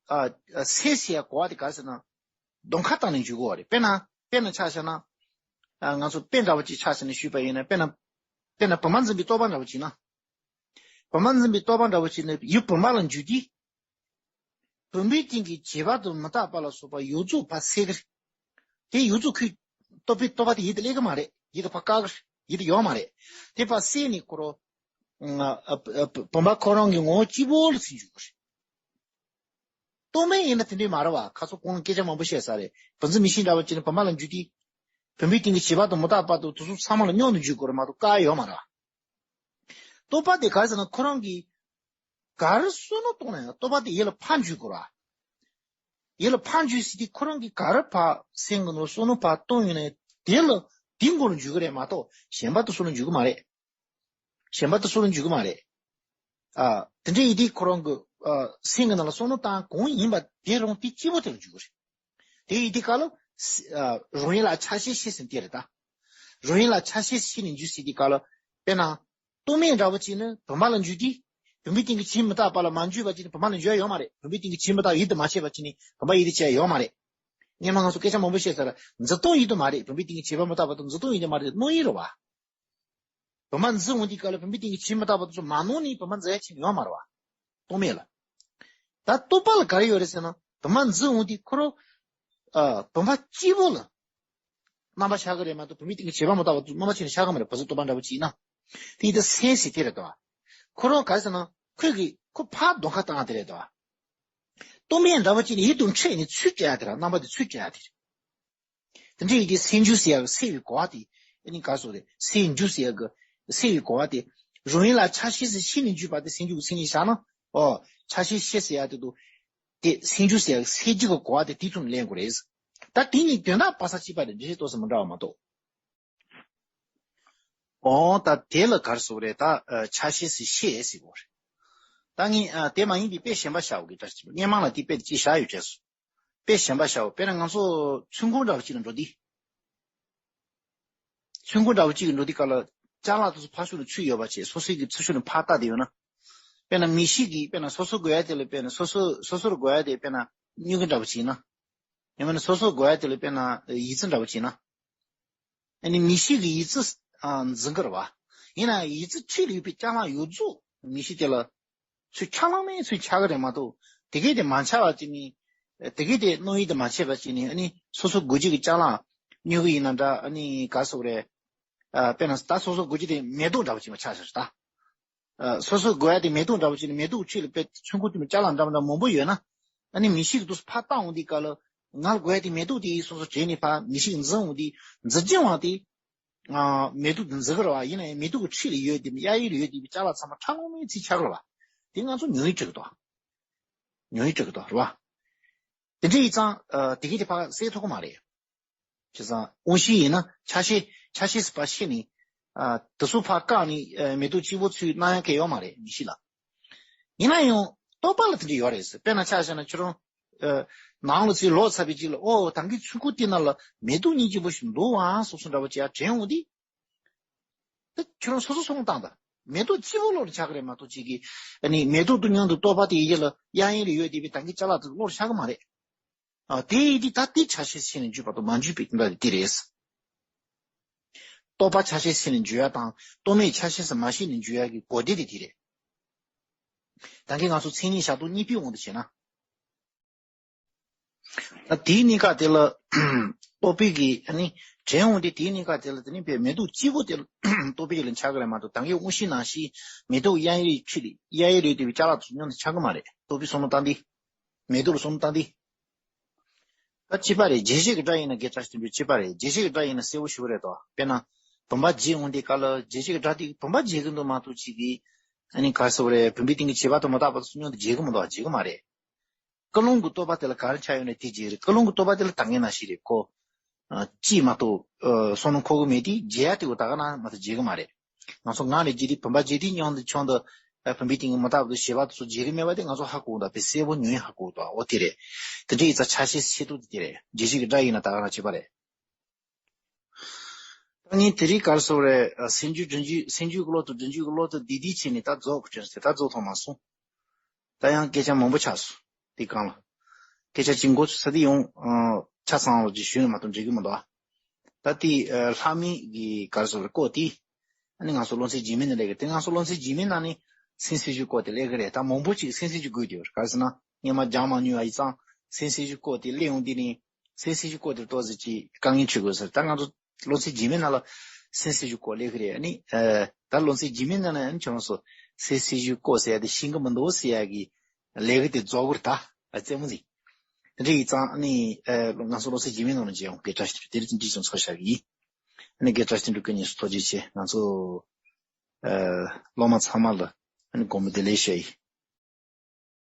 ཨ། སེལ་ཟེར་ཡག་གོ་བ་དེ་ག་རེ་ཟེར་ན། གདོང་ཁ་བཏང་ནས་འཇུག་དགོས་པ་རེད། དཔེར་ན་དཔེར་ན་ཆ་བཞག་ན། ཨ། ང་ཚོ་དཔེ་འདྲ་བོ་ཅིག་ཆ་བཞག་ནས་ཞུས་པ་ཡིན་ན། དཔེར་ན་དཔེར་ན་བུམ་པ་འཛིན་པའི་རྟོག་པ་འདྲ་བོ་ཅིག་ན། བུམ་པ་འཛིན་པའི་རྟོག་པ་འདྲ་བོ་ཅིག་ན་ཡུལ་བུམ་པ་ལ་འཇུག་དུས། བུམ་པའི་སྟེང་གི་བྱས་པ་དང་མི་རྟག་པ་ལ་སོགས་པ་ཡོངས་རྫོགས་ཕར་སེལ་གི་རེད། དེ་ཡོངས་རྫོགས་ཁོའི་རྟོག་པའི་རྟོག་པ་དེ་ཡིད་དུ་སླེབས་གི་མ་རེད། ཡིད་དུ་ཕར་བཀག་གི་རེད། ཡིད་དུ་ཡོང་མ་རེད། དེ་ཕར་སེལ་ནས་ཁོ་རང་། ཨ། ཨ། བུམ་པ་ཁོ་རང་གི་ངོ་བོ་གཅིག་པོ་ལ་ཚུར་འཇུག་གི་རེད། རྟོག་མེད་ཡིན་ན་དེ་འདྲས་མ་རེད་བ། ཁ་སང་གོང་ལ་སྐད་ཆ་མང་པོ་བཤད་ས་རེད། བུམ་འཛིན་མིག་ཤེས་འདྲ་བོ་ཅིག་ནི་བུམ་པ་ལ་འཇུག་དུས། བུམ་པའི་སྟེང་གི་བྱས་པ་དང་མི་རྟག་པ་དང་དེ་ཚོ་ཚང་མ་ལ་སྙོམས་ནས་འཇུག་དགོས་རེད་མ་གཏོགས་བཀག་ཡོད་མ་རེད་བ། རྟོག་པ་དེ་ག་རེ་ཟེར་ན་ཁོ་རང་གིས་ག་རེ་བསམ་བློ་གཏོང་ན་ཡང་རྟོག་པ་དེ་ཡིད་ལ་ཕར་འཇུག་དགོས་རེད་བ། ཡིད་ལ་ཕར་འཇུག་ཟེར་དུས་ཁོ་རང་གིས་ག་རེ་ཕར་སེམས་ཀྱི་ནང་བསམ་བློ་ཕར་གཏོང་ཡོད་ན་ཡང་དེ་ལ་དེའི་མགོ་ལ་འཇུག་གི་རེད་མ་གཏོགས་གཞན་པ་དེ་བསམ་བློ་འཇུག་གི་མ་རེད། གཞན་པ་དེ་བསམ་བློ་འཇུག་གི་མ་རེད། ཨ། དེ་འདྲ་ཡིན་དུས་ཁོ་རང་གི་ཨ། སེམས་ཀྱི་ནང་ལ་བསམ་བློ་བཏང་གང་ཡིན་པ་དེ་རང་དེ་གཅིག་པོ་དེ་ལ་འཇུག་གི་རེད། དེ་ཡིན་དུས་སྐབས་ལ། ཨ། རང་ཡུལ་ལ་ཆ་ཤས་ཕྱེ་ཟེར་དེ་རེད་ད། རང་ཡུལ་ལ་ཆ་ཤས་ཕྱེ་ནས་འཇུག་ཟེར་དུས་སྐབས་ལ། དཔེར་ན། རྟོག་མེད་འདྲ་བོ་ཅིག་ནི་བུམ་པ་ལ་འཇུག་དུས། བུམ་པའི་སྟེང་གི་བྱས་མི་རྟག་པ་ལ་མ་འཇུག་པ་ཅིག་ནི་བུམ་པ་ལ་འཇུག་ཡ་ཡོད་མ་རེད། བུམ་པའི་སྟེང་གི་བྱས་མི་རྟག་པ་ཡིད་དུ་མ་བྱས་པ་ཅིག་ནི་བུམ་པ་ཡིད་དུ་བྱས་ཡ་ཡོད་མ་རེད། སྔོན་མ་ང་ཚོ་སྐད་ཆ་མང་པོ་བཤད་ཚར། འཛིན་སྟངས་ཡིད་དུ་མ་རེད། བུམ་པའི་སྟེང་གི་བྱས་པ་མི་རྟག་པ་དང་འཛིན་སྟངས་ཡིད་དུ་མ་རེད། སྣང་ཡུལ་རེད་བ། བུམ་པ་འཛིན་འོང་དུས་སྐབས་ལ་བུམ་པའི་སྟེང་གི་བྱས་མི་རྟག་པ་དེ་ཚོ་མ་སྣང་ནས་བུམ་པ་འཛིན་ཡ་ཅིག་ཡོད་མ་རེད་བ། རྟོག་མེད་ལ། ད་རྟོག་པ་ལ་ག་རེ་ཡོད་རེད་ཟེར་ན་བུམ་པ་འཛིན་འོང་དུས་ཁོ་རང་། ཨ། བུམ་པ་གཅིག་པོ་ལ། རྣམ་པ་ཆགས་ཀྱི་རེད་མ་གཏོགས་བུམ་པའི་སྟེང་གི་བྱས་པ་མི་རྟག་པ་དེ་ཚོ་རྣམ་པ་ཆགས་ནས་ཆགས་ཀྱི་མ་རེད། བུམ་པ་འཛིན་རྟོག་པ་འདྲ་བོ་ཅིག་ཡིན་ན། དེ་ཡིན་ད་སེམས་ཟེར་དེ་རེད་དོ། ཁོ་རང་ག་རེ་ཟེར་ན་ཁོས་གི་ཁོ་ཕར་གདོང་ཁ་བཏང་ཡ་དེ་རེད་དོ། རྟོག་མེད་འདྲ་བོ་ཅིག་ནི་ཡིད་དུ་འཕྲད་ནས་ཚུར་སྐྱེ་ཡ་དེ་ར། རྣམ་པ་དེ་ཚུར་སྐྱེ་ཡ་དེ་རེད། དེ་འདྲ་ཡིན་དུས་སེལ་འཇུག་ཟེར་ཡག་གི་སེལ་བའི་གོ་བ་དེ་ཨ་ནི་ག་རེ་ཟེར་དགོས་རེད། སེལ་འཇུག་ཟེར་ཡག་གི་སེལ་བའི་གོ་བ་དེ་རང་ཡུལ་ལ་ཆ་ཤས་ཟིན་ཕྱེ་ནས་འཇུག་པ་དེ་སེལ་འཇུག་གི་མཚན་ཉིད་བཞག་ན། ཨོ། ཆ་ཤས་ཕྱེ་ཟེར་ཡག་དེ་དུ། དེ་སེལ་འཇུག་ཟེར་ཡག་གི་སེལ་འཇུག་གི་གོ་བ་དེ་དེའི་ཐོག་ནས་ལེན་དགོས་རེད། ད་དེ་གཉིས་དོན་དག་པ་ས་གཅིག་པ་རེད། འགྲེལ་བཤད་ཏོག་ཙམ་མི་འདྲ་བ་མ་གཏོགས། འོ་ད་དེ་ལ་ག་རེ་ཟེར་དགོས་རེད། ད་ཨ་ཆ་ཤས་སུ་ཤེས་ཟེར་དགོས་རེད། ད་ངས་ཨ་དེ་མ་ཡིན་པའི་དཔེ་གཞན་པ་བཞག་དགོས་ཀྱི། ད་སྔོན་མ་ལ་དེ་དཔེ་དེ་ཅིག་བཞག་ཡོད་བྱས་སོང་། དཔེ་གཞན་པ་བཞག་དགོས། དཔེར་ན་ང་ཚོ་ཚོན་ཁུང་འདྲ་བོ་ཅིག་ལ་འགྲོ་དུས། ཚོན་ཁུང་འདྲ་བོ་གཅིག་གི་འགྲོ་དུས་སྐབས་ལ་ཅ་ལག་དེ་ཚོ་ཕར་ཕྱོགས་ནས་ཚུད་ཡོད་པ་བྱས། སོ་སོའི་གི་ཚུར་ཕྱོགས་ནས་ཕར་ལྟ་བསྡད་ཡོད་ན། དཔེར་ན་མི་ཞིག་གིས་དཔེར་ན་སོ་སོ་དགོས་ཡ་དེ་ལ་དཔེར་ན་སོ་སོ་སོ་སོར་དགོས་ཡ་དེ་དཔེར་ན་སྨྱུ་གུ་འདྲ་བོ་ཅིག་ཡིན་ན། ཡང་མིན་ན་སོ་སོ་དགོས་ཡ་དེ་ལ་དཔེར་ན་ཡིག་ཆ་འདྲ་བོ་ཅིག་ཡིན་ན། ཨ་ནི་མི་ཞིག་གིས་ཡིག་ཆ་ཨ་འཛིན་གི་རེད་བ། ཡིན་ན་ཡིག་ཆ་འཁྲིས་ལ་ཡོད་པའི་ཅ་ལག་ཡོད་ཚད་མི་ཞིག་དེ་ལ་ཚུར་འཆར་ལང་མིན་ཚུར་འཆར་གི་རེད་མ་གཏོགས། དེ་གས་དེ་མ་འཆར་བ་ཅིག་ནི། དེ་གས་དེ་བསྣོར་ཡིག་དེ་མ་བྱས་པ་ཅིག་ནི། ཨ་ནི་སོ་སོ་དགོས་རྒྱུ་གི་ཅ་ལག་སྨྱུ་གུ་ཡིན་ན་འདྲ། ཨ་ནི་ག་རེ་ཟེར་དགོས་རེད། ཨ་དཔེར་ན་ད་སོ་སོ་དགོས་རྒྱུ་དེ་མེ་ཏོག་འདྲ་བོ་ཅིག་མ་ཆགས་ཤག་ད། ཨ་སོ་སོ་དགོས་ཡ་དེ་མེ་ཏོག་འདྲ་བོ་ཅིག་ནི། མེ་ཏོག་འཁྲིས་ལ་དཔེ་ཚོན་ཁུང་དེ་མོ་ཅ་ལག་འདྲ་མི་འདྲ་མང་པོ་ཡོད་ན། ཨ་ནི་མི་ཞིག་གིས་དེ་ཚོ་ཕར་བཏང་འོང་དུས་སྐབས་ལ། ང་ལ་དགོས་ཡ་དེ་མེ་ཏོག་དེ་ཡིན་སོང་ཟེར་དྲན་ནས་ཕར་མི་ཞིག་འཛིན་འོང་དུས། འཛིན་བྱེད་དབང་དེ། ཨ་མེ་ཏོག་དེ་འཛིན་གི་རེད་བ། ཡིན་ན་ཡང་མེ་ཏོག་གི་འཁྲིས་ལ་ཡོད་དེ། གཡས་གཡོན་ལ་ཡོད་དེ་པའི་ཅ་ལག་ཚང་མ་འཆར་ལང་མིན་ཚུར་འཆར་གི་རེད་བ། དེ་ང་ཚོ་ཉོན་ཡིད་འཕྲོག་གི་འདུག་ཉོན་ཡིད་འཕྲོག་གི་འདུག་རེད་བ། དེ་འདྲ་ཡིན་ཙང་ཨ་དེ་གས་དེ་ཕར་གསལ་ཐུབ་གི་མ་རེད། བྱས་ཙང་དབང་ཤེས་ཡིན་ན་ཆ་ཤས་ཆ་ཤས་སུ་ཕར་ཤེས་ནས། ཨ་དེ་ཚོ་ཕར་བཀག་ནས་ཨ་མེ་ཏོག་གཅིག་པོ་ཚུར་གནང་ཡ་གང་ཡང་ཡོད་མ་རེད་མི་ཞིག་ལ། ཡིན་ན་ཡང་རྟོག་པ་ལ་དེ་འདྲ་ཡོད་རེད་ཟེར། དཔེར་ན་ཆ་བཞག་ན་ཁྱོད་རང་ཨ་ནང་ལ་ཚུར་ལོག་ཚར་བའི་རྗེས་ལ། ཨོ་ད་གིན་ཚོན་ཁུང་དེ་ནང་ལ་མེ་ཏོག་སྙིང་རྗེ་པོ་ཞིག་འདུག་ཨང་སོགས་སུ་འདྲ་བོ་ཅིག་ཡར་དྲན་འོང་དུས། ད་ཁྱོད་རང་སོ་སོ་སོང་བཏང་ད། མེ་ཏོག་གཅིག་པོ་བློ་ལ་འཆར་གི་རེད་མ་གཏོགས། གཅིག་གིས་ཨ་ནི་མེ་ཏོག་དང་མཉམ་དུ་རྟོག་པ་དེ་ཡི་གེ་ལ་གཡས་གཡོན་ལ་ཡོད་དེ་པའི་ད་གིན་ཅ་ལག་དེ་བློ་ལ་འཆར་གི་མ་རེད། ཨ་དེ་ཡིན་དུས་ད་དེ་ཆ་ཤས་ཤེས་ནས་འཇུག་པ་དང་མ་འཇུག་པའི་དོན་དག་དེ་རེད། རྟོག་པ་ཆ་ཤས་ཤེས་ནས་འཇུག་ཡ་དང་རྟོག་མེད་ཆ་ཤས་སུ་མ་ཤེས་ནས་འཇུག་ཡ་གི་གོ་བདེ་དེ་དེ་རེད། ད་གིན་ང་ཚོ་མཚན་ཉིད་བཞག་སྟངས་གཉིས་པའི་དབང་དུ་བྱས་ན། ད་དེའི་གནས་སྐབས་དེ་ལ་རྟོག་པའི་གི་ཨ་ནི་དྲན་འོང་དུས། དེའི་གནས་སྐབས་དེ་ལ་དེ་ནི་པའི་མེ་ཏོག་གཅིག་པོ་དེ་ལ་རྟོག་པའི་ཡུལ་ལ་འཆར་གི་རེད་མ་གཏོགས། ད་གིན་དབང་ཤེས་ནང་བཞིན་མེ་ཏོག་གཡས་གཡོན་ལ་འཁྲིས་ལ་གཡས་གཡོན་ལ་ཡོད་དེ་པའི་ཅ་ལག་དེ་ཚོ་མཉམ་དུ་འཆར་གི་མ་རེད། རྟོག་པའི་བསམ་བློ་བཏང་དུས། མེ་ཏོག་ལ་བསམ་བློ་བཏང་དུས། ད་གཅིག་པ་རེད། རྗེས་བྱེད་ཀྱི་སྒྲ་ཡིན་ན་དགེ་བཀྲ་ཤིས་དོན་གྲུབ་གཅིག་པ་རེད། རྗེས་བྱེད་ཀྱི་སྒྲ་ཡིན་ན་གསལ་པོ་ཞེ་པོ་རེད་དོ། དཔེར་ན་བུམ་པ་བརྗེས་འོང་དུས་སྐབས་ལ་རྗེས་བྱེད་ཀྱི་སྒྲ་དེ་བུམ་པ་བརྗེ་གི་འདུག་མ་གཏོགས། གཅིག་གིས་ཨ་ནི་ག་རེ་ཟེར་དགོས་རེད། བུམ་པའི་སྟེང་གི་བྱེད་པ་དང་མི་རྟག་པ་དེ་ཚོ་མཉམ་དུ་བརྗེ་གི་མི་འདུག་བརྗེ་གི་མ་རེད། ཀུན་སློང་གི་རྟོག་པ་དེ་ལ་ག་རེ་འཆར་ཡོད་ན་དེ་བརྗེ་རེད། ཀུན་སློང་གི་རྟོག་པ་དེ་ལ་ད་གིན་ནང་བཞིན་རེད། ཁོ་ཨ་གཅིག་མ་གཏོགས་ཨ་བསམ་བློ་འཁོར་གི་མེད་དུས། བརྗེ་ཡ་དེ་འོ་ད་ག་ན་མ་གཏོགས་བརྗེ་གི་མ་རེད། ང་ཚོ་ངག་ནས་བརྗེ་དུས་བུམ་པ་བརྗེ་དུས་མཉམ་དུ་ཆོག་འདུག་ཨ་བུམ་པའི་སྟེང་གི་མི་རྟག་པ་དང་བྱེད་པ་དེ་ཚོ་བརྗེ་གི་མེད་པ་དེ་ང་ཚོ་ཧ་གོ་འདུག་དཔེ་གསལ་པོ་ཉུང་ཉུང་ཧ་གོ་འདུག་འོ་དེ་རེད། དེ་འདྲ་ཡིན་ཙང་ཆ་ཤས་ཤེས་ཐུབ་དེ་དེ་རེད། རྗེས་བྱེད་ཀྱི་སྒྲ་ཡིན་ན་ད་ག་ན་བྱེད་པ་རེད། ད་ངས་དེ་རིང་ག་རེ་ཟེར་དགོས་རེད། ཨ་སེམས་རྒྱུད་སྒྲིམ་རྒྱུད། སེམས་རྒྱུད་ཀྱི་སློབ་ཐོ་སྒྲིམ་རྒྱུད་ཀྱི་སློབ་ཐོ་འདི་འདི་བྱས་ནས་ད་རྫོགས་དགོས་ཀྱི་རེད་ཟེར། ད་རྫོགས་ཐུབ་མ་སོང་། ད་ཡང་སྐད་ཆ་མང་པོ་ཆགས་སོང་། དེ་གང་ལ། སྐད་ཆ་གཅིག་འགོ་ཚུགས་ས་དེ་ཡང་ཨ་ཆ་ཚང་བ་ཅིག་ཞུས་ན་མ་གཏོགས་འགྲིག་གི་མི་འདུག་ཨ། ད་དེ་ཨ་ལྷག་མེད་ཀྱི་ག་རེ་ཟེར་དགོས་རེད། སྐོར་དེ། ཨ་ནི་ང་ཚོ་སློབ་ཚན་རྗེས་མའི་ནང་སླེབས་ཀྱི་རེད། དེ་ང་ཚོ་སློབ་ཚན་རྗེས་མའི་ནང་ནས་སེམས་སེམས་རྒྱུད་སྐོར་དེ་སླེབས་ཀྱི་རེད། ད་མང་པོ་ཅིག་སེམས་སེམས་རྒྱུད་དགོས་ཀྱི་ཡོད་རེད། ག་རེ་ཟེར་ན་སྔོན་མ་སྦྱངས་མ་མྱོང་བ་ཡིན་ཙང་། སེམས་སེམས་རྒྱུད་སྐོར་དེ་སླེབས་ཡོང་དུས་ནས་སེམས་སེམས་རྒྱུད་སྐོར་དེར་ཏོག་ཙམ་ཅིག་དཀའ་ངལ་འཕྲད་དགོས་ཟེར། ད་ང་ཚོ་སློབ་ཚན་རྗེས་མའི་ནང་ལ་སེམས་སེམས་རྒྱུད་སྐོར་སླེབས་ཀྱི་རེད། ཨ་ནི་ཨ་ད་སློབ་ཚན་རྗེས་མའི་ནང་ལ་ཨ་ནི་ཁྱོད་རང་ཚོ་སེམས་སེམས་རྒྱུད་སྐོར་ཟེར་ཡ་དེ་ཤེས་ཀྱི་མི་འདུག་ཟེར་ཡ་གི་ལས་ཀ་དེ་རྫོགས་ཀྱི་རེད། ད་ཨ་རྩེད་མོ་ཟིག་དེ་འདྲ་ཡིན་ཙང་ཨ་ནི་ཨ་ང་ཚོ་སློབ་ཚན་རྗེས་མའི་ནང་ལ་མཇལ་ཡོང་། དགེ་བཀྲ་ཤིས་དོན་གྲུབ་དེ་རིང་འདི་ཙམ་ཚོགས་བཞག་གི་ཡིན། ཨ་ནི་དགེ་བཀྲ་ཤིས་དོན་གྲུབ་སྐུ་ཉིད་སུ་ཐུགས་རྗེ་ཆེ། ང་ཚོ་ཨ་སློབ་མ་ཚང་མ་ལ་ཨ་ནི་དགོངས་པ་བདེ་ལེགས་ཞུ་ཡི།